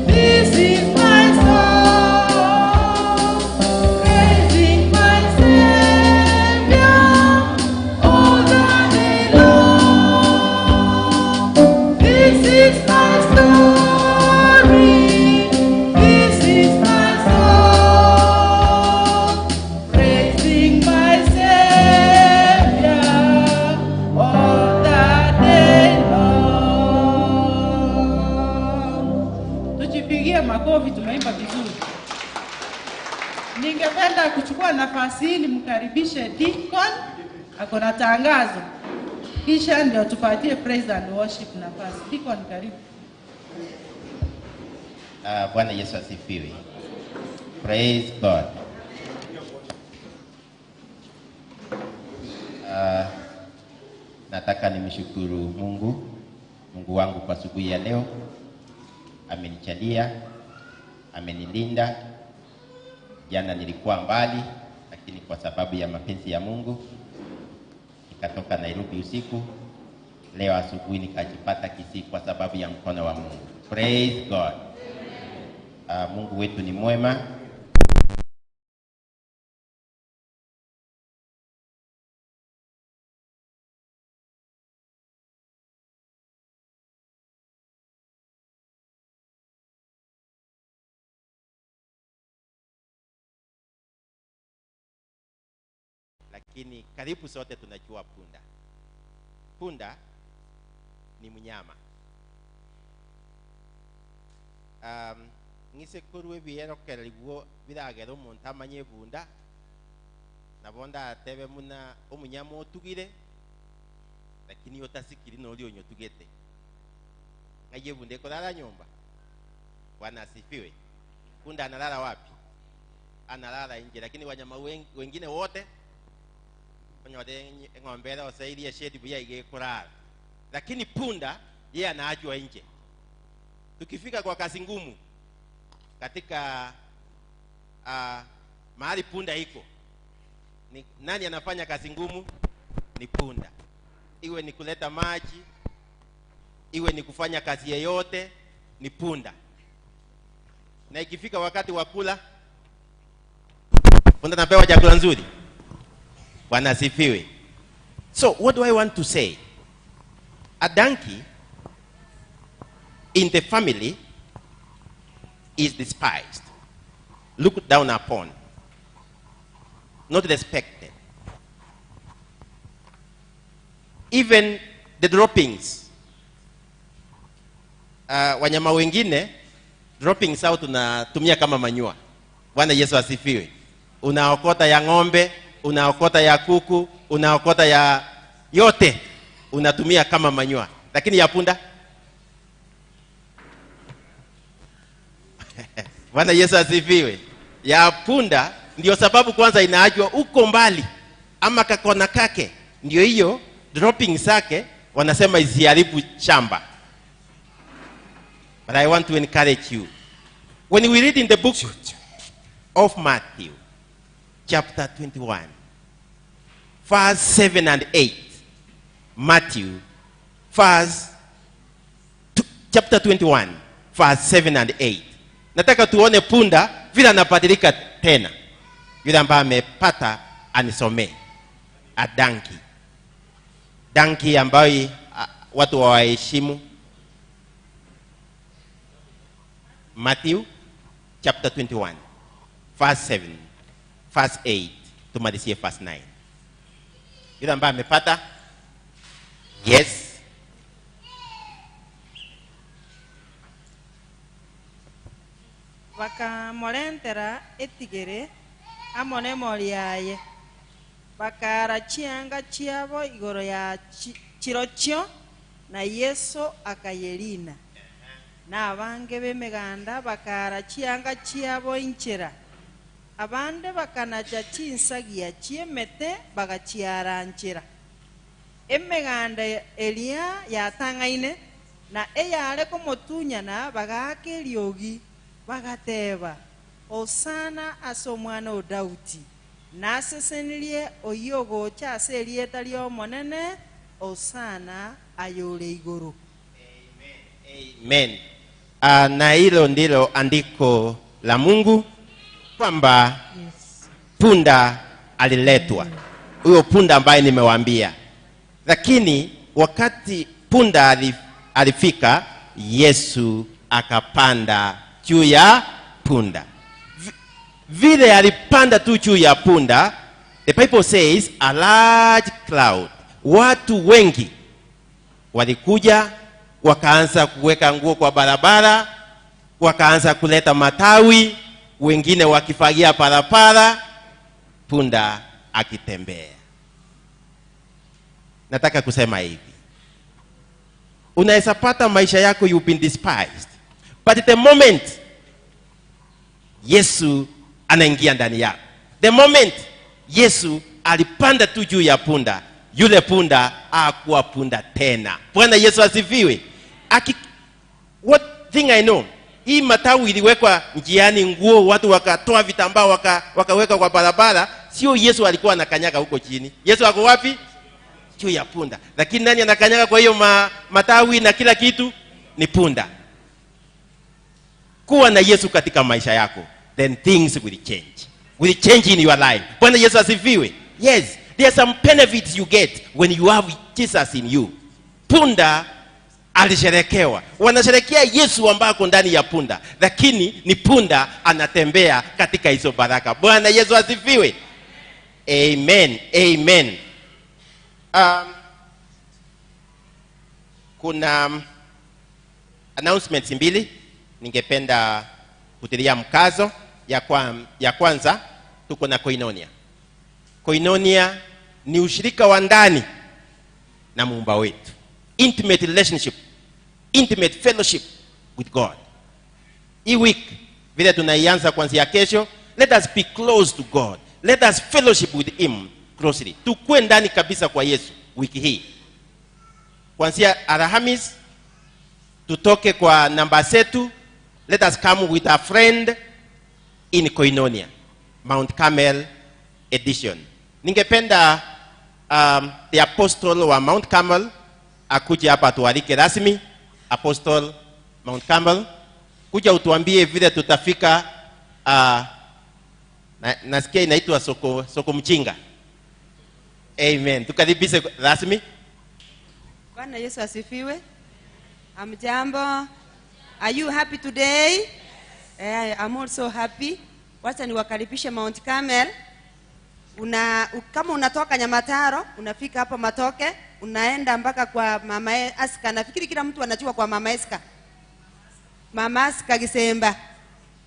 D: this is my song, praising my Savior all the day long. This is my story, this is my song, praising my Savior all the day long. Tujipigie makofi, tumeimba vizuri. Ningependa kuchukua nafasi hii nimkaribishe Deacon, ako na tangazo, kisha ndio tupatie praise and worship nafasi. Deacon, karibu.
G: Bwana Yesu asifiwe. Praise God. Nataka nimshukuru Mungu wangu kwa asubuhi ya leo. Amenichalia, amenilinda. Jana nilikuwa mbali, lakini kwa sababu ya mapenzi ya Mungu nikatoka Nairobi usiku. Leo asubuhi nikajipata Kisii kwa sababu ya mkono wa Mungu. Praise God. Mungu wetu ni mwema. Lakini karibu sote tunajua punda. Punda ni mnyama. Ng'isekorwe bierokererigwo biragera omonto amanye ebunda nabo ndatebe muna omunyama otugire lakini otasikiri nori onye otugete ng'ai ebunda ekorara nyomba. Bwana asifiwe. Punda analala wapi? Analala nje, lakini wanyama wengine wote onyore ng'ombe ere oseirie shedi buya igekorara, lakini punda yeye anaachwa nje. Tukifika kwa kazi ngumu katika mahali punda iko, ni nani anafanya kazi ngumu? Ni punda. Iwe ni kuleta maji, iwe ni kufanya kazi yeyote, ni punda. Na ikifika wakati wa kula, punda anapewa chakula nzuri. Bwana asifiwe. So what do I want to say? A donkey in the family is despised, looked down upon, not respected. Even the droppings. Wanyama wengine droppings au tunatumia kama manyua. Bwana Yesu asifiwe. Unaokota ya ng'ombe, unaokota ya kuku, unaokota ya yote unatumia kama manyua. Lakini ya punda? Bwana Yesu asifiwe. Ya punda ndio sababu kwanza inaachwa uko mbali ama kakona kake, ndio hiyo dropping zake wanasema isiharibu shamba. But I want to encourage you. When we read in the book of Matthew chapter 21 verse 7 and 8, Matthew verse chapter 21 verse 7 and 8. Nataka tuone punda vile anabadilika tena. Yule ambaye amepata anisomee. A donkey. Donkey ambayo watu wawaheshimu. Matthew chapter 21 verse 7 verse 8 tumalizie verse 9. Yule ambaye amepata? Yes.
D: Bakamurentera etigere amo nemori yaye, bakara chianga chiabo igoro ya chirochio, na Yesu akayerina. Na abange b'emeganda bakara chianga chiabo inchera, abande bakanacha chinsagia chiemete bagachiaranchera. Emeganda eria yatang'aine na eyare komotunyana bagaka eriogi bagateba, Osana ase omwana o Daudi, nasesenirie oyio gocha ase erieta ri'Omonene, Osana ayore igoro.
G: Amen. Na hilo ndilo andiko la Mungu kwamba
D: Yes.
G: Punda aliletwa. Huyo punda ambaye nimewaambia. Lakini wakati punda alifika, Yesu akapanda juu ya punda. Vile alipanda tu juu ya punda, the Bible says a large crowd, watu wengi walikuja, wakaanza kuweka nguo kwa barabara, wakaanza kuleta matawi, wengine wakifagia parapara, punda akitembea. Nataka kusema hivi, unaweza pata maisha yako you've been despised, but the moment Yesu anaingia ndani yako, the moment Yesu alipanda tu juu ya punda, yule punda hakuwa punda tena. Bwana Yesu asifiwe. What thing I know, hii matawi iliwekwa njiani, nguo watu wakatoa vitambaa wakaweka kwa barabara. Sio Yesu alikuwa anakanyaga huko chini. Yesu ako wapi? Juu ya punda. Lakini nani anakanyaga kwa hiyo matawi na kila kitu? Ni punda. Kuwa na Yesu katika maisha yako, then things will change. Will change in your life. Bwana Yesu asifiwe. Yes, there are some benefits you get when you have Jesus in you. Punda alisherekewa. Wanasherekea Yesu ambaye ako ndani ya punda, lakini ni punda anatembea katika hizo baraka. Bwana Yesu asifiwe. Amen. Amen. Kuna announcements mbili ningependa kutilia mkazo. Ya kwanza, tuko na Koinonia. Koinonia ni ushirika wa ndani na muumba wetu. Intimate relationship, intimate fellowship with God. Hii week vile tunaianza kuanzia kesho, let us be close to God. Let us fellowship with him closely. Tukue ndani kabisa kwa Yesu wiki hii. Kuanzia Alhamis tutoke kwa namba zetu, let us come with a friend in Koinonia, Mount Carmel edition. Ningependa the apostle wa Mount Carmel akuje hapa tualike rasmi. Apostle Mount Carmel, kuja utuambie vile tutafika. Nasikia inaitwa soko mchinga. Amen. Tukaribishe rasmi.
H: Bwana Yesu asifiwe. Amjambo. Are you happy today? I'm also happy. Wacha niwakaribishe Mount Carmel. Kama unatoka Nyamataro, unafika hapo Matoke, unaenda mpaka kwa Mama Aska. Nafikiri kila mtu anajua kwa Mama Aska. Mama Aska Gisemba.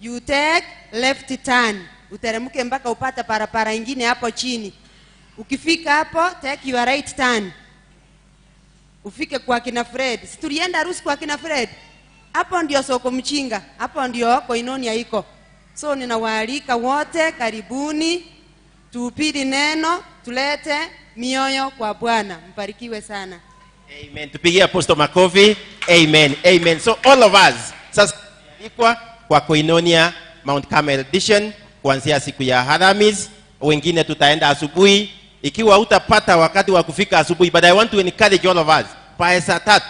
H: You take left turn. Uteremke mpaka upate barabara ingine hapo chini. Ukifika hapo, take your right turn. Ufike kwa kina Fred. Si tulienda harusi kwa kina Fred? Hapo ndio soko mchinga. Hapo ndio Koinonia iko. So ninawaalika wote, karibuni. Tuhubiri neno, tulete mioyo kwa Bwana. Mbarikiwe sana.
G: Amen. Tupigie Apostle makofi. Amen. Amen. So all of us sasa kwa Koinonia Mount Carmel edition kuanzia siku ya Alhamisi, wengine tutaenda asubuhi. Ikiwa utapata wakati wa kufika asubuhi, but I want to encourage all of us. By saa 3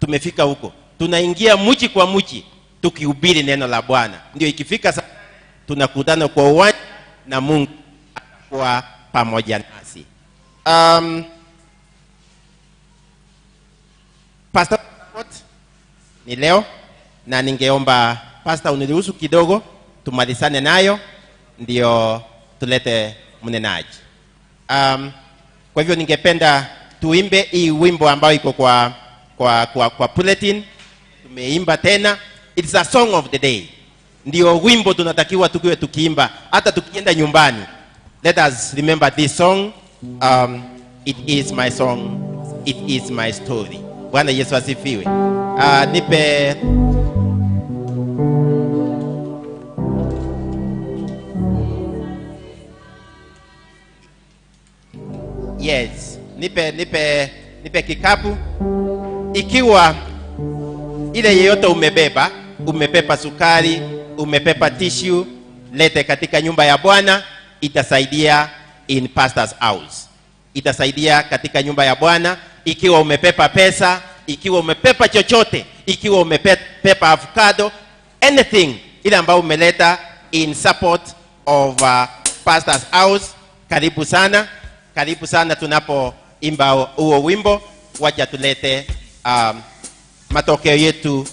G: tumefika huko. Tunaingia mji kwa mji tukihubiri neno la Bwana. Ndio ikifika saa tunakutana kwa uwanja na Mungu atakuwa pamoja nasi. Pastor ni leo, na ningeomba pastor uniruhusu kidogo tumalizane nayo ndio tulete mnenaji. Kwa hivyo ningependa tuimbe hii wimbo ambayo iko kwa bulletin. Tumeimba tena. It's a song of the day. Ndio wimbo tunatakiwa tukiwe tukiimba hata tukienda nyumbani. Let us remember this song. It is my song. It is my story. Bwana Yesu asifiwe. Nipe yes, nipe kikapu. Ikiwa ile yeyote umebeba, umebeba sukari, umebeba tissue, lete katika nyumba ya Bwana, itasaidia in pastor's house. Itasaidia katika nyumba ya Bwana. Ikiwa umebeba pesa, ikiwa umebeba chochote, ikiwa umebeba avocado, anything ile ambayo umeleta in support of pastor's house, karibu sana. Karibu sana tunapoimba huo wimbo. Wacha tulete matokeo yetu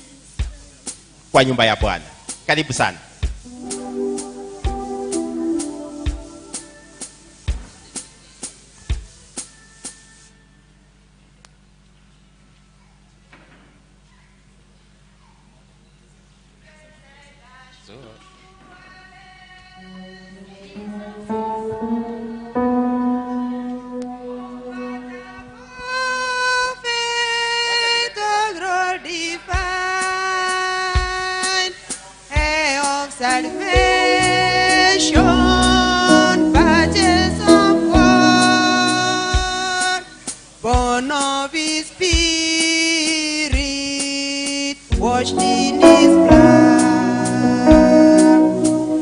G: kwa nyumba ya Bwana. Karibu sana.
H: Salvation, purchase of God, born of His Spirit, washed in His blood.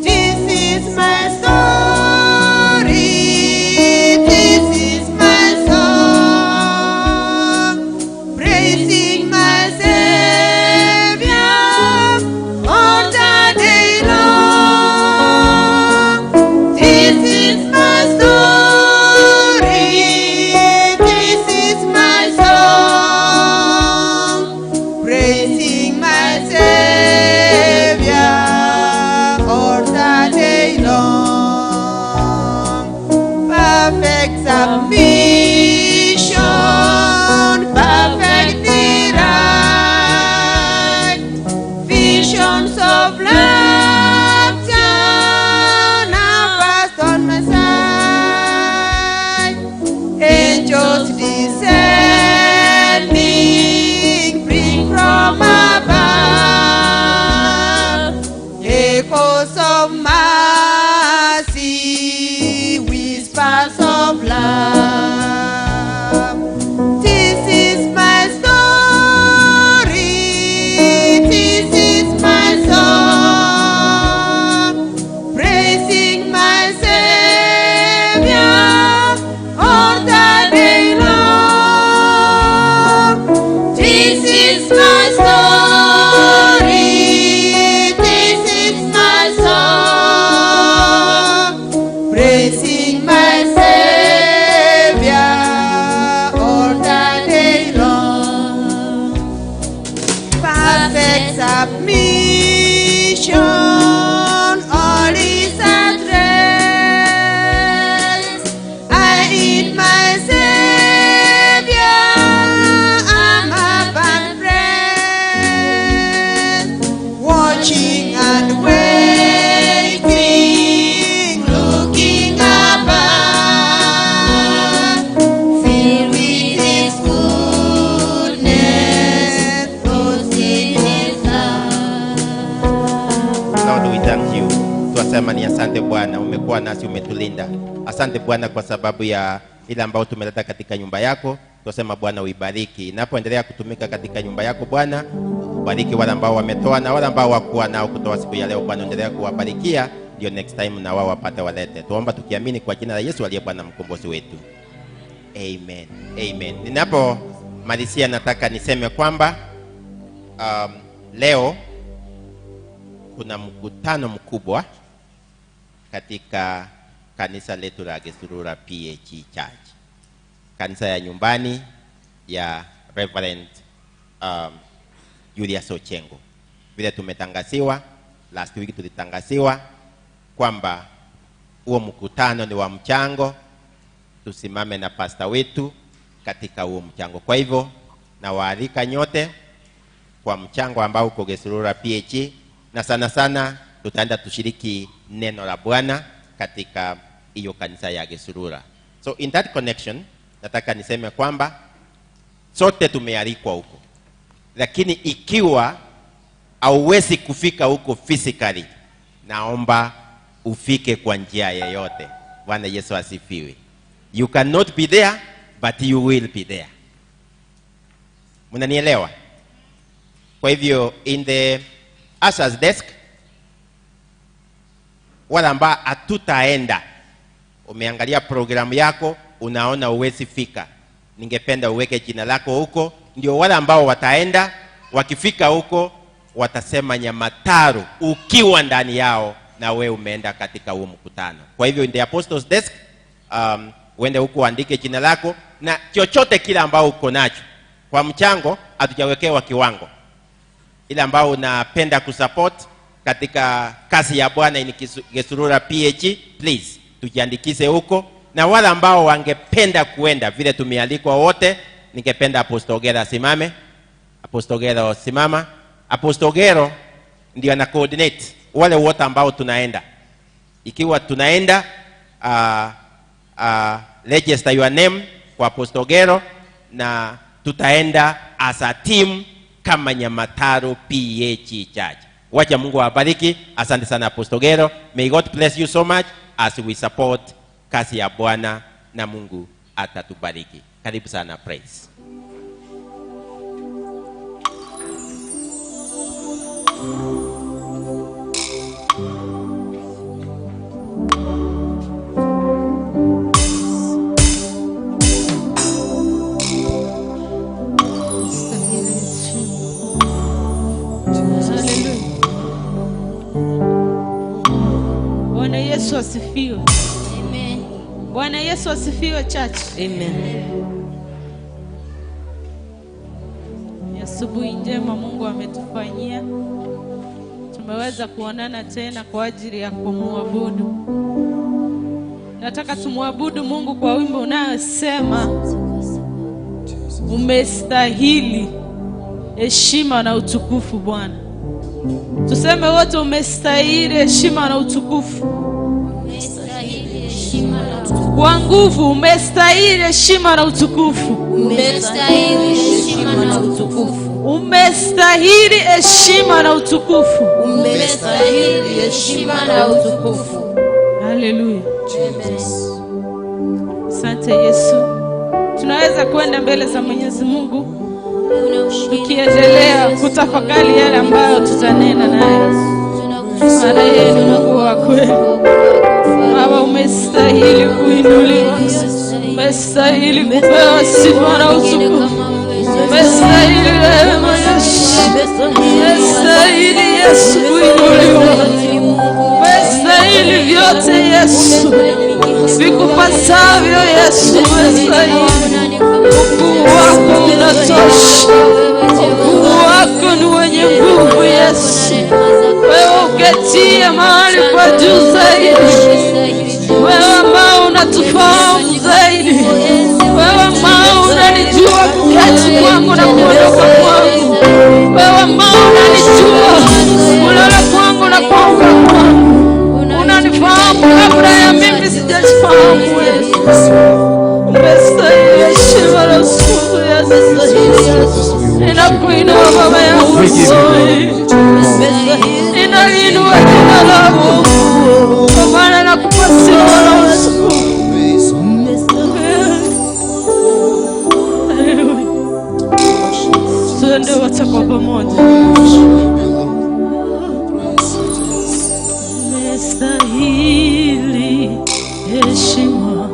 H: This is my story, this is my song, praising my Savior all the day long. This is my story, this is my song, praising my Savior.
G: Kusema ni asante Bwana, umekuwa nasi, umetulinda. Asante Bwana kwa sababu ya ile ambayo tumeleta katika nyumba yako. Tunasema Bwana uibariki. Inapoendelea kutumika katika nyumba yako Bwana, bariki wale ambao wametoa na wale ambao hawakuwa nao kutoa siku ya leo Bwana, endelea kuwabarikia ndio next time na wao wapate walete. Tuomba tukiamini kwa jina la Yesu aliye Bwana mkombozi wetu. Amen. Amen. Ninapomalizia nataka niseme kwamba leo kuna mkutano mkubwa katika kanisa letu la Gesurura PAG Church. Kanisa ya nyumbani ya Reverend Julius Ochengo. Vile tumetangaziwa, last week tulitangaziwa kwamba huo mkutano ni wa mchango, tusimame na pastor wetu katika huo mchango. Kwa hivyo nawaalika nyote kwa mchango ambao uko Gesurura PAG, na sana sana tutaenda tushiriki neno la Bwana katika hiyo kanisa ya Gesurura. So in that connection nataka niseme kwamba sote tumealikwa huko. Lakini ikiwa hauwezi kufika huko physically, naomba ufike kwa njia yeyote. Bwana Yesu asifiwe. You cannot be there, but you will be there. Mnanielewa? Kwa hivyo in the ushers desk, wale ambao hatutaenda, umeangalia programu yako, unaona uwezi fika, ningependa uweke jina lako huko, ndio wale ambao wataenda, wakifika huko watasema Nyamataru ukiwa ndani yao na we umeenda katika huo mkutano. Kwa hivyo in the apostles desk, uende huko uandike jina lako na chochote kile ambao uko nacho. Kwa mchango hatujawekewa kiwango. Ile ambao unapenda kusupport katika kazi ya Bwana in Gesurura PAG, please tujiandikishe huko. Na wale ambao wangependa kuenda vile tumealikwa wote, ningependa Apostle Ogero asimame. Apostle Ogero simama. Apostle Ogero ndio ana coordinate wale wote ambao tunaenda. Ikiwa tunaenda, register your name kwa Apostle Ogero na tutaenda as a team kama Nyamataru PAG Church. Wacha Mungu awabariki. Asante sana Apostle Ogero. May God bless you so much as we support kazi ya Bwana na Mungu atatubariki. Karibu sana praise.
D: Bwana Yesu asifiwe.
F: Amen.
D: Bwana Yesu asifiwe church.
A: Amen.
D: Ni asubuhi njema Mungu ametufanyia. Tumeweza kuonana tena kwa ajili ya kumwabudu. Nataka tumwabudu Mungu kwa wimbo unayosema umestahili heshima na utukufu Bwana. Tuseme wote, umestahili heshima na utukufu.
F: Umestahili heshima na utukufu.
D: Kwa nguvu, umestahili heshima na utukufu.
F: Umestahili heshima na utukufu.
D: Umestahili heshima na utukufu.
F: Umestahili heshima na utukufu.
D: Haleluya. Asante Yesu. Tunaweza kwenda mbele za Mwenyezi Mungu tukiendelea kutafakari yale ambayo tutanena naye. Maana yeye ni Mungu wa kweli. Baba, umestahili kuinuliwa, umestahili kupewa sifa na utukufu, umestahili rehema Yesu, umestahili Yesu kuinuliwa, umestahili vyote Yesu, vikupasavyo Yesu, umestahili. Ukuu wako unatosha, ukuu wako ni wenye nguvu Yesu. Wewe uketie mahali pa juu zaidi, wewe ambao unatufahamu zaidi, wewe ambao unanijua kuketi kwangu na kuondoka kwangu, wewe ambao unanijua kulala kwangu na kuamka kwangu, unanifahamu kabla ya mimi sijajifahamu. Yesu, umestahili heshima na utukufu Yesu. Ninakuinua Baba yangu, ninainua jina lako.
A: Twende wote kwa pamoja. Umestahili heshima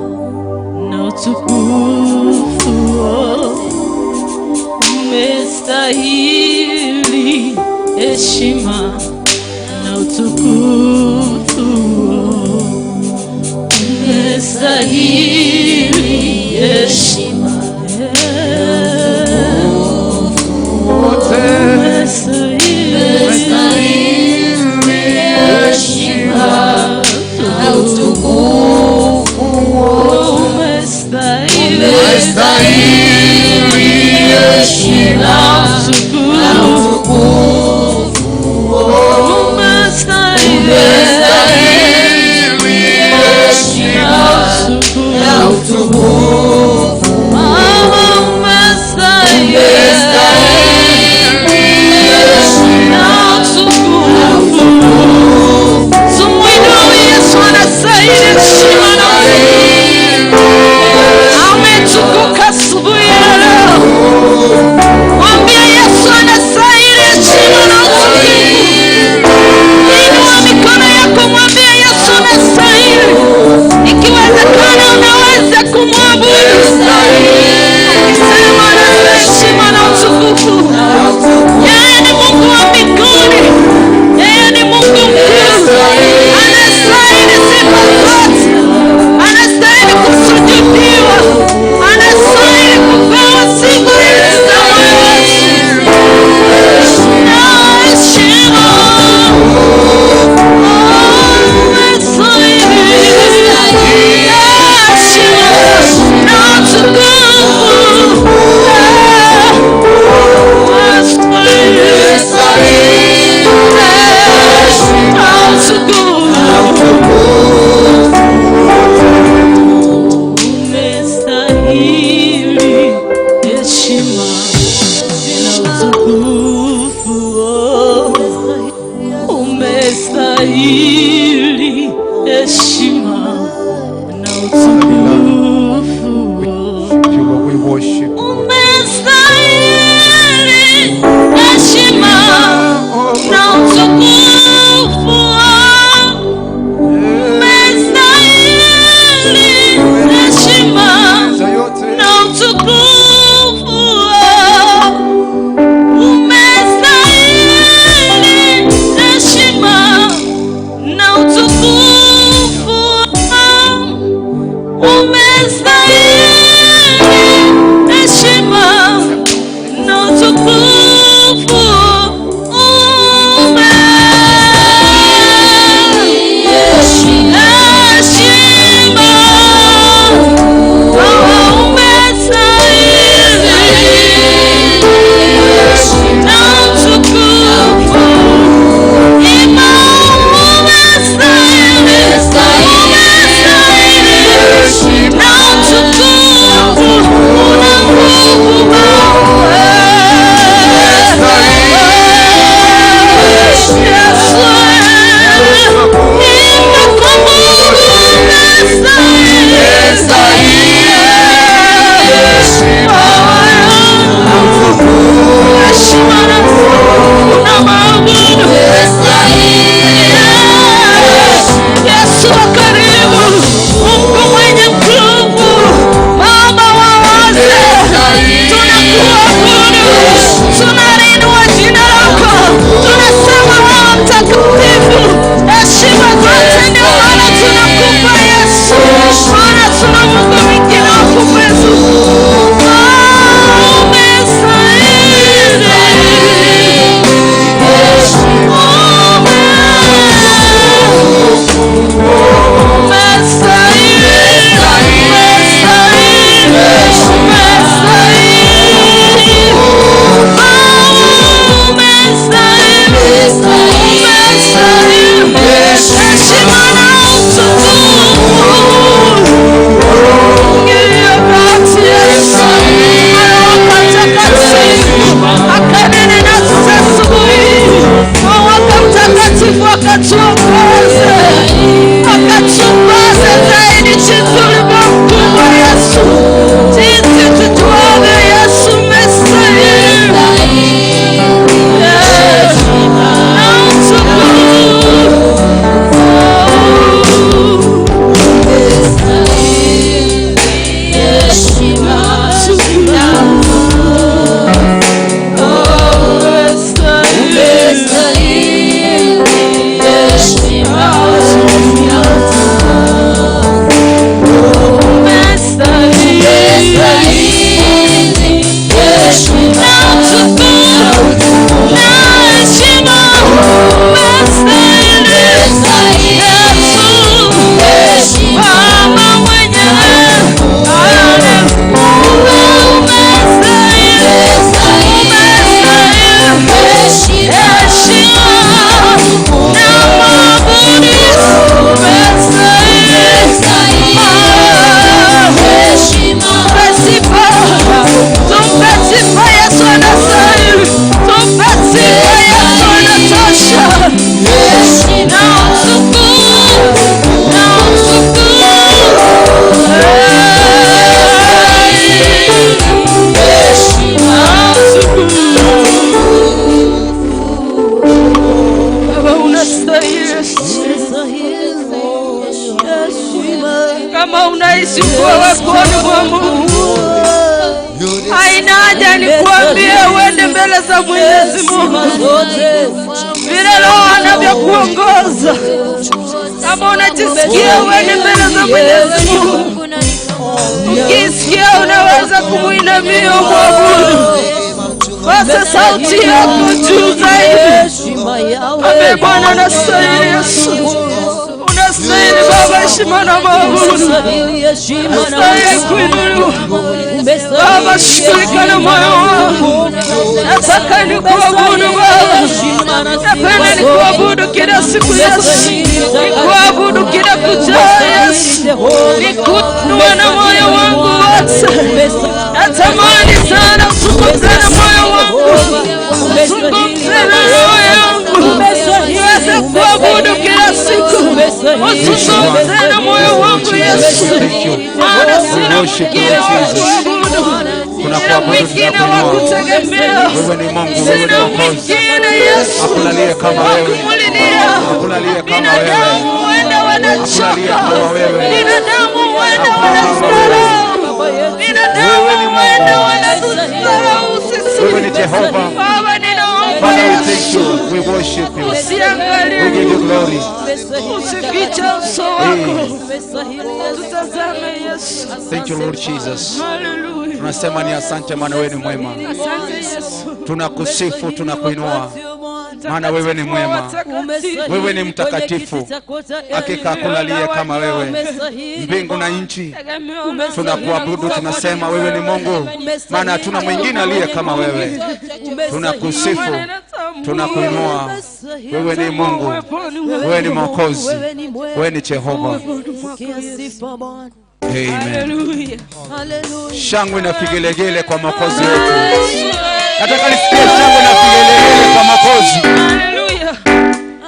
A: na utukufu, umestahili heshima na utukufu, umestahili heshima
B: Heshima na utukufu,
A: umestahili
B: heshima na utukufu,
A: umestahili
B: heshima na utukufu,
A: Mama umestahili
B: heshima
A: na utukufu. Tumuinue Yesu, anastahili heshima na utukufu. Ametukuka asubuhi ya leo. Mwambie Yesu anastahili heshima na utukufu. Inua mikono yako, mwambie Yesu anastahili. Ikiwezekana unaweza kumwabudu. Ukisema anastahili heshima na utukufu. Yeye ni Mungu wa mbinguni. Yeye ni Mungu mkuu. Anastahili sifa zote. Anastahili kusujudiwa. Anastahili kupewa sifa za moyo wetu. Na heshima. Umestahili heshima na utukufu. Umestahili na utukufu. Umestahili heshima na utukufu, umestahili heshima na utukufu,
C: You Lord, we worship you.
A: umestahili heshima na utukufu, umestahili heshima
C: Za yote
A: na utukufu. mbele za Mwenyezi Mungu vile Roho anavyokuongoza. Kama unajisikia uende mbele za Mwenyezi Mungu, ukisikia unaweza kumuinamia mwabudu. Basi sauti yako juu zaidi. Amen. Bwana unastahili Yesu, unastahili Baba heshima na maabudu, unastahili kuinuliwa. Baba shughulika na moyo wangu, nataka nikuabudu Baba, napenda nikuabudu kila siku Yesu, nikuabudu kila kuchao Yesu, nikuinue na moyo wangu wote. Natamani sana uzungumze na moyo wangu, uzungumze na roho yangu, niweze kuabudu kila siku. Uzungumze na moyo wangu Yesu, maana sina mwingine wa kuabudu, sina mwingine wa kutegemea, sina mwingine Yesu wa kumulilia. Binadamu huenda wanachoka, binadamu huenda wanasahau, binadamu huenda wanatudharau sisi. Baba ninaomba Yesu, usiangalie, usifiche uso wako, tutazame Yesu.
C: Thank you Lord Jesus.
A: Hallelujah.
C: Tunasema ni asante maana wewe ni mwema.
A: Asante Yesu.
C: Tunakusifu, tunakuinua, maana wewe ni mwema, wewe ni mtakatifu. Hakika hakuna aliye kama wewe. Mbingu na nchi tunakuabudu, tunasema wewe ni Mungu, maana hatuna mwingine aliye kama wewe. Tunakusifu, tunakuinua, wewe ni Mungu, wewe ni Mwokozi, wewe ni Jehova. Amen. Shangwe na vigelegele kwa Mwokozi wetu. Nataka nisikie shangwe na vigelegele kwa Mwokozi.
A: Hallelujah.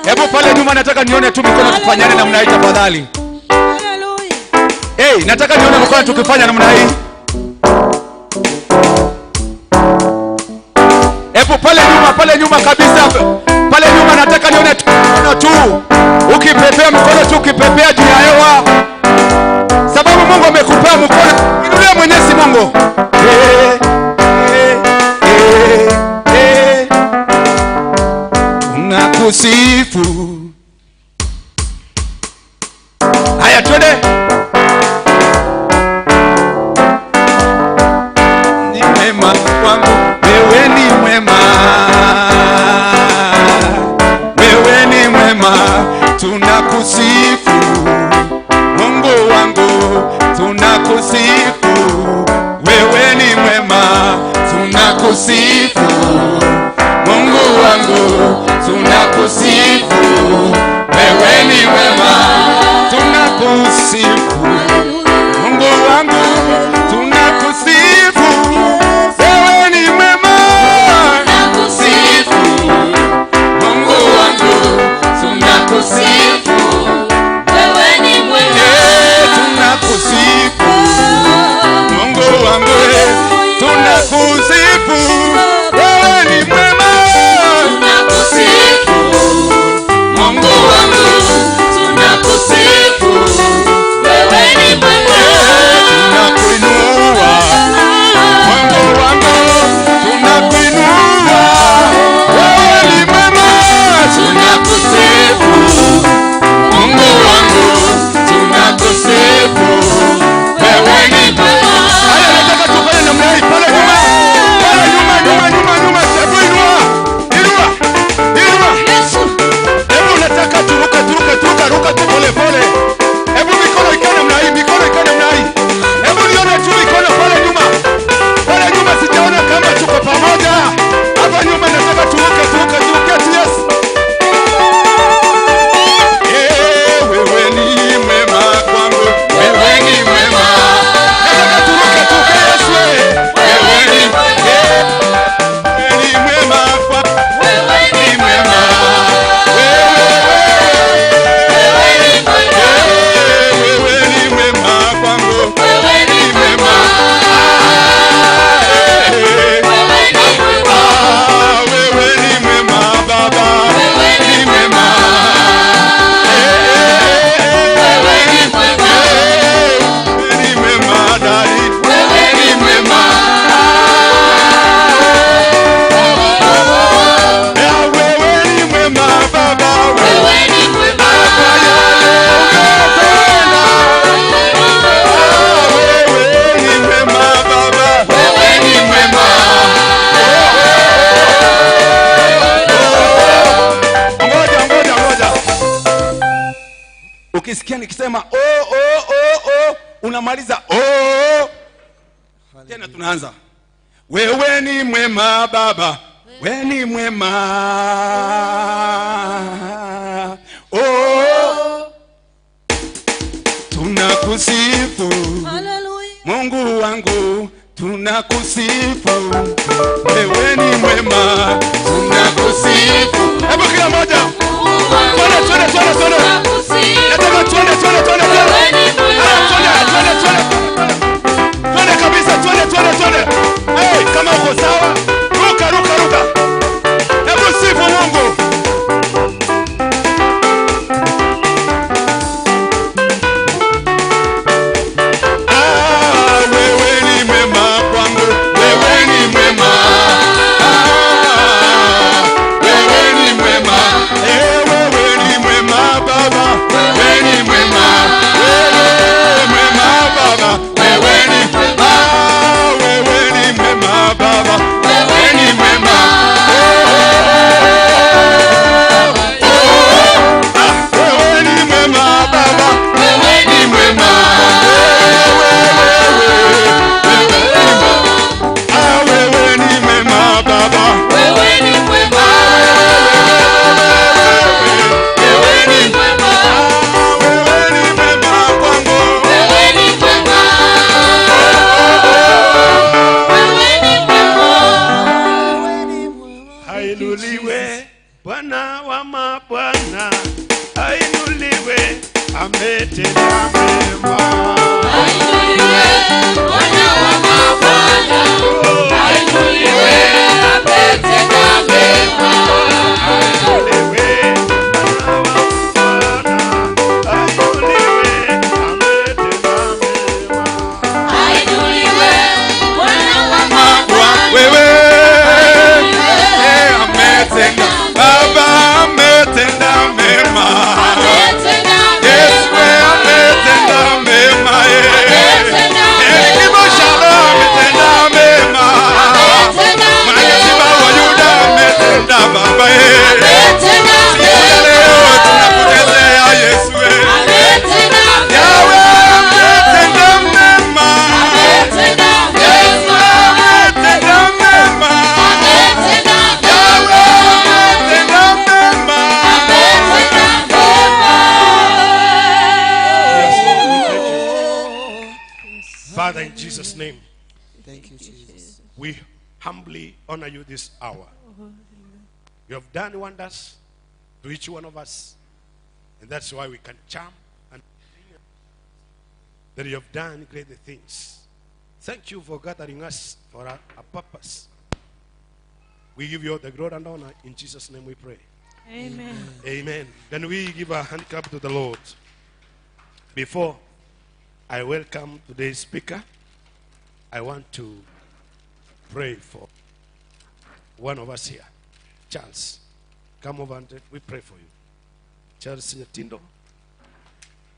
C: Hebu pale nyuma nataka nione tu mikono tufanyane namna hii tafadhali.
A: Hallelujah.
C: Hey, nataka nione mikono tukifanya namna hii. Hebu pale nyuma kabisa. Pale nyuma nataka nione mikono tu. Ukipepea mkono tu, ukipepea juu ya hewa. Sababu Mungu amekupea mkono. Inulia Mwenyezi Mungu. Hey, hey, hey, hey. Tunakusifu. Haya twende. Ni mwema kwangu, wewe ni mwema. Wewe ni mwema, tunakusifu. Mungu wangu, tunakusifu. Wewe ni mwema, tunakusifu. Mungu wangu, tunakusifu. Wewe ni mwema, tunakusifu. Mungu wangu, tunakusifu. Wewe ni mwema, tunakusifu. Mungu wangu, tunakusifu.
B: Wewe ni mwema,
C: tunakusifu. Mungu wangu, tunakusifu. Wewe ni mwema,
B: tunakusifu. Mungu wangu, tunakusifu. Wewe ni mwema,
C: tunakuinua. Tunamaliza oh, tena tunaanza wewe ni mwema Baba, wewe ni mwema. Oh, tunakusifu Mungu wangu, tunakusifu, wewe ni mwema, tunakusifu. Hebu kila mmoja twende, twende, twende, twende. Nataka twende, twende, twende, twende. Twende, twende, twende. Twende kabisa, twende, twende, twende. Hey, kama uko sawa, ruka, ruka, ruka. Hebu sifu Mungu.
I: Father, in Jesus' name,
J: thank you, Jesus.
I: We humbly honor you this hour. You have done wonders to each one of us, and that's why we can charm and that you have done great things. Thank you for gathering us for a purpose. We give you all the glory and honor. In Jesus' name we pray.
D: Amen.
I: Amen. Can we give a hand clap to the Lord? Before I welcome today's speaker, I want to pray for one of us here. Charles, come over and we pray for you. Charles Nyatindo,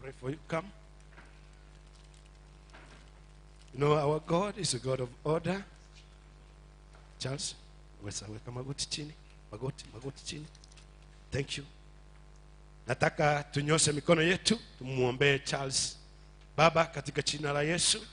I: pray for you. Come. You know, our God is a God of order. Charles, weka magoti chini, magoti, magoti chini. Thank you. Nataka tunyoshe mikono yetu, tumuombee Charles. Baba, katika jina la Yesu,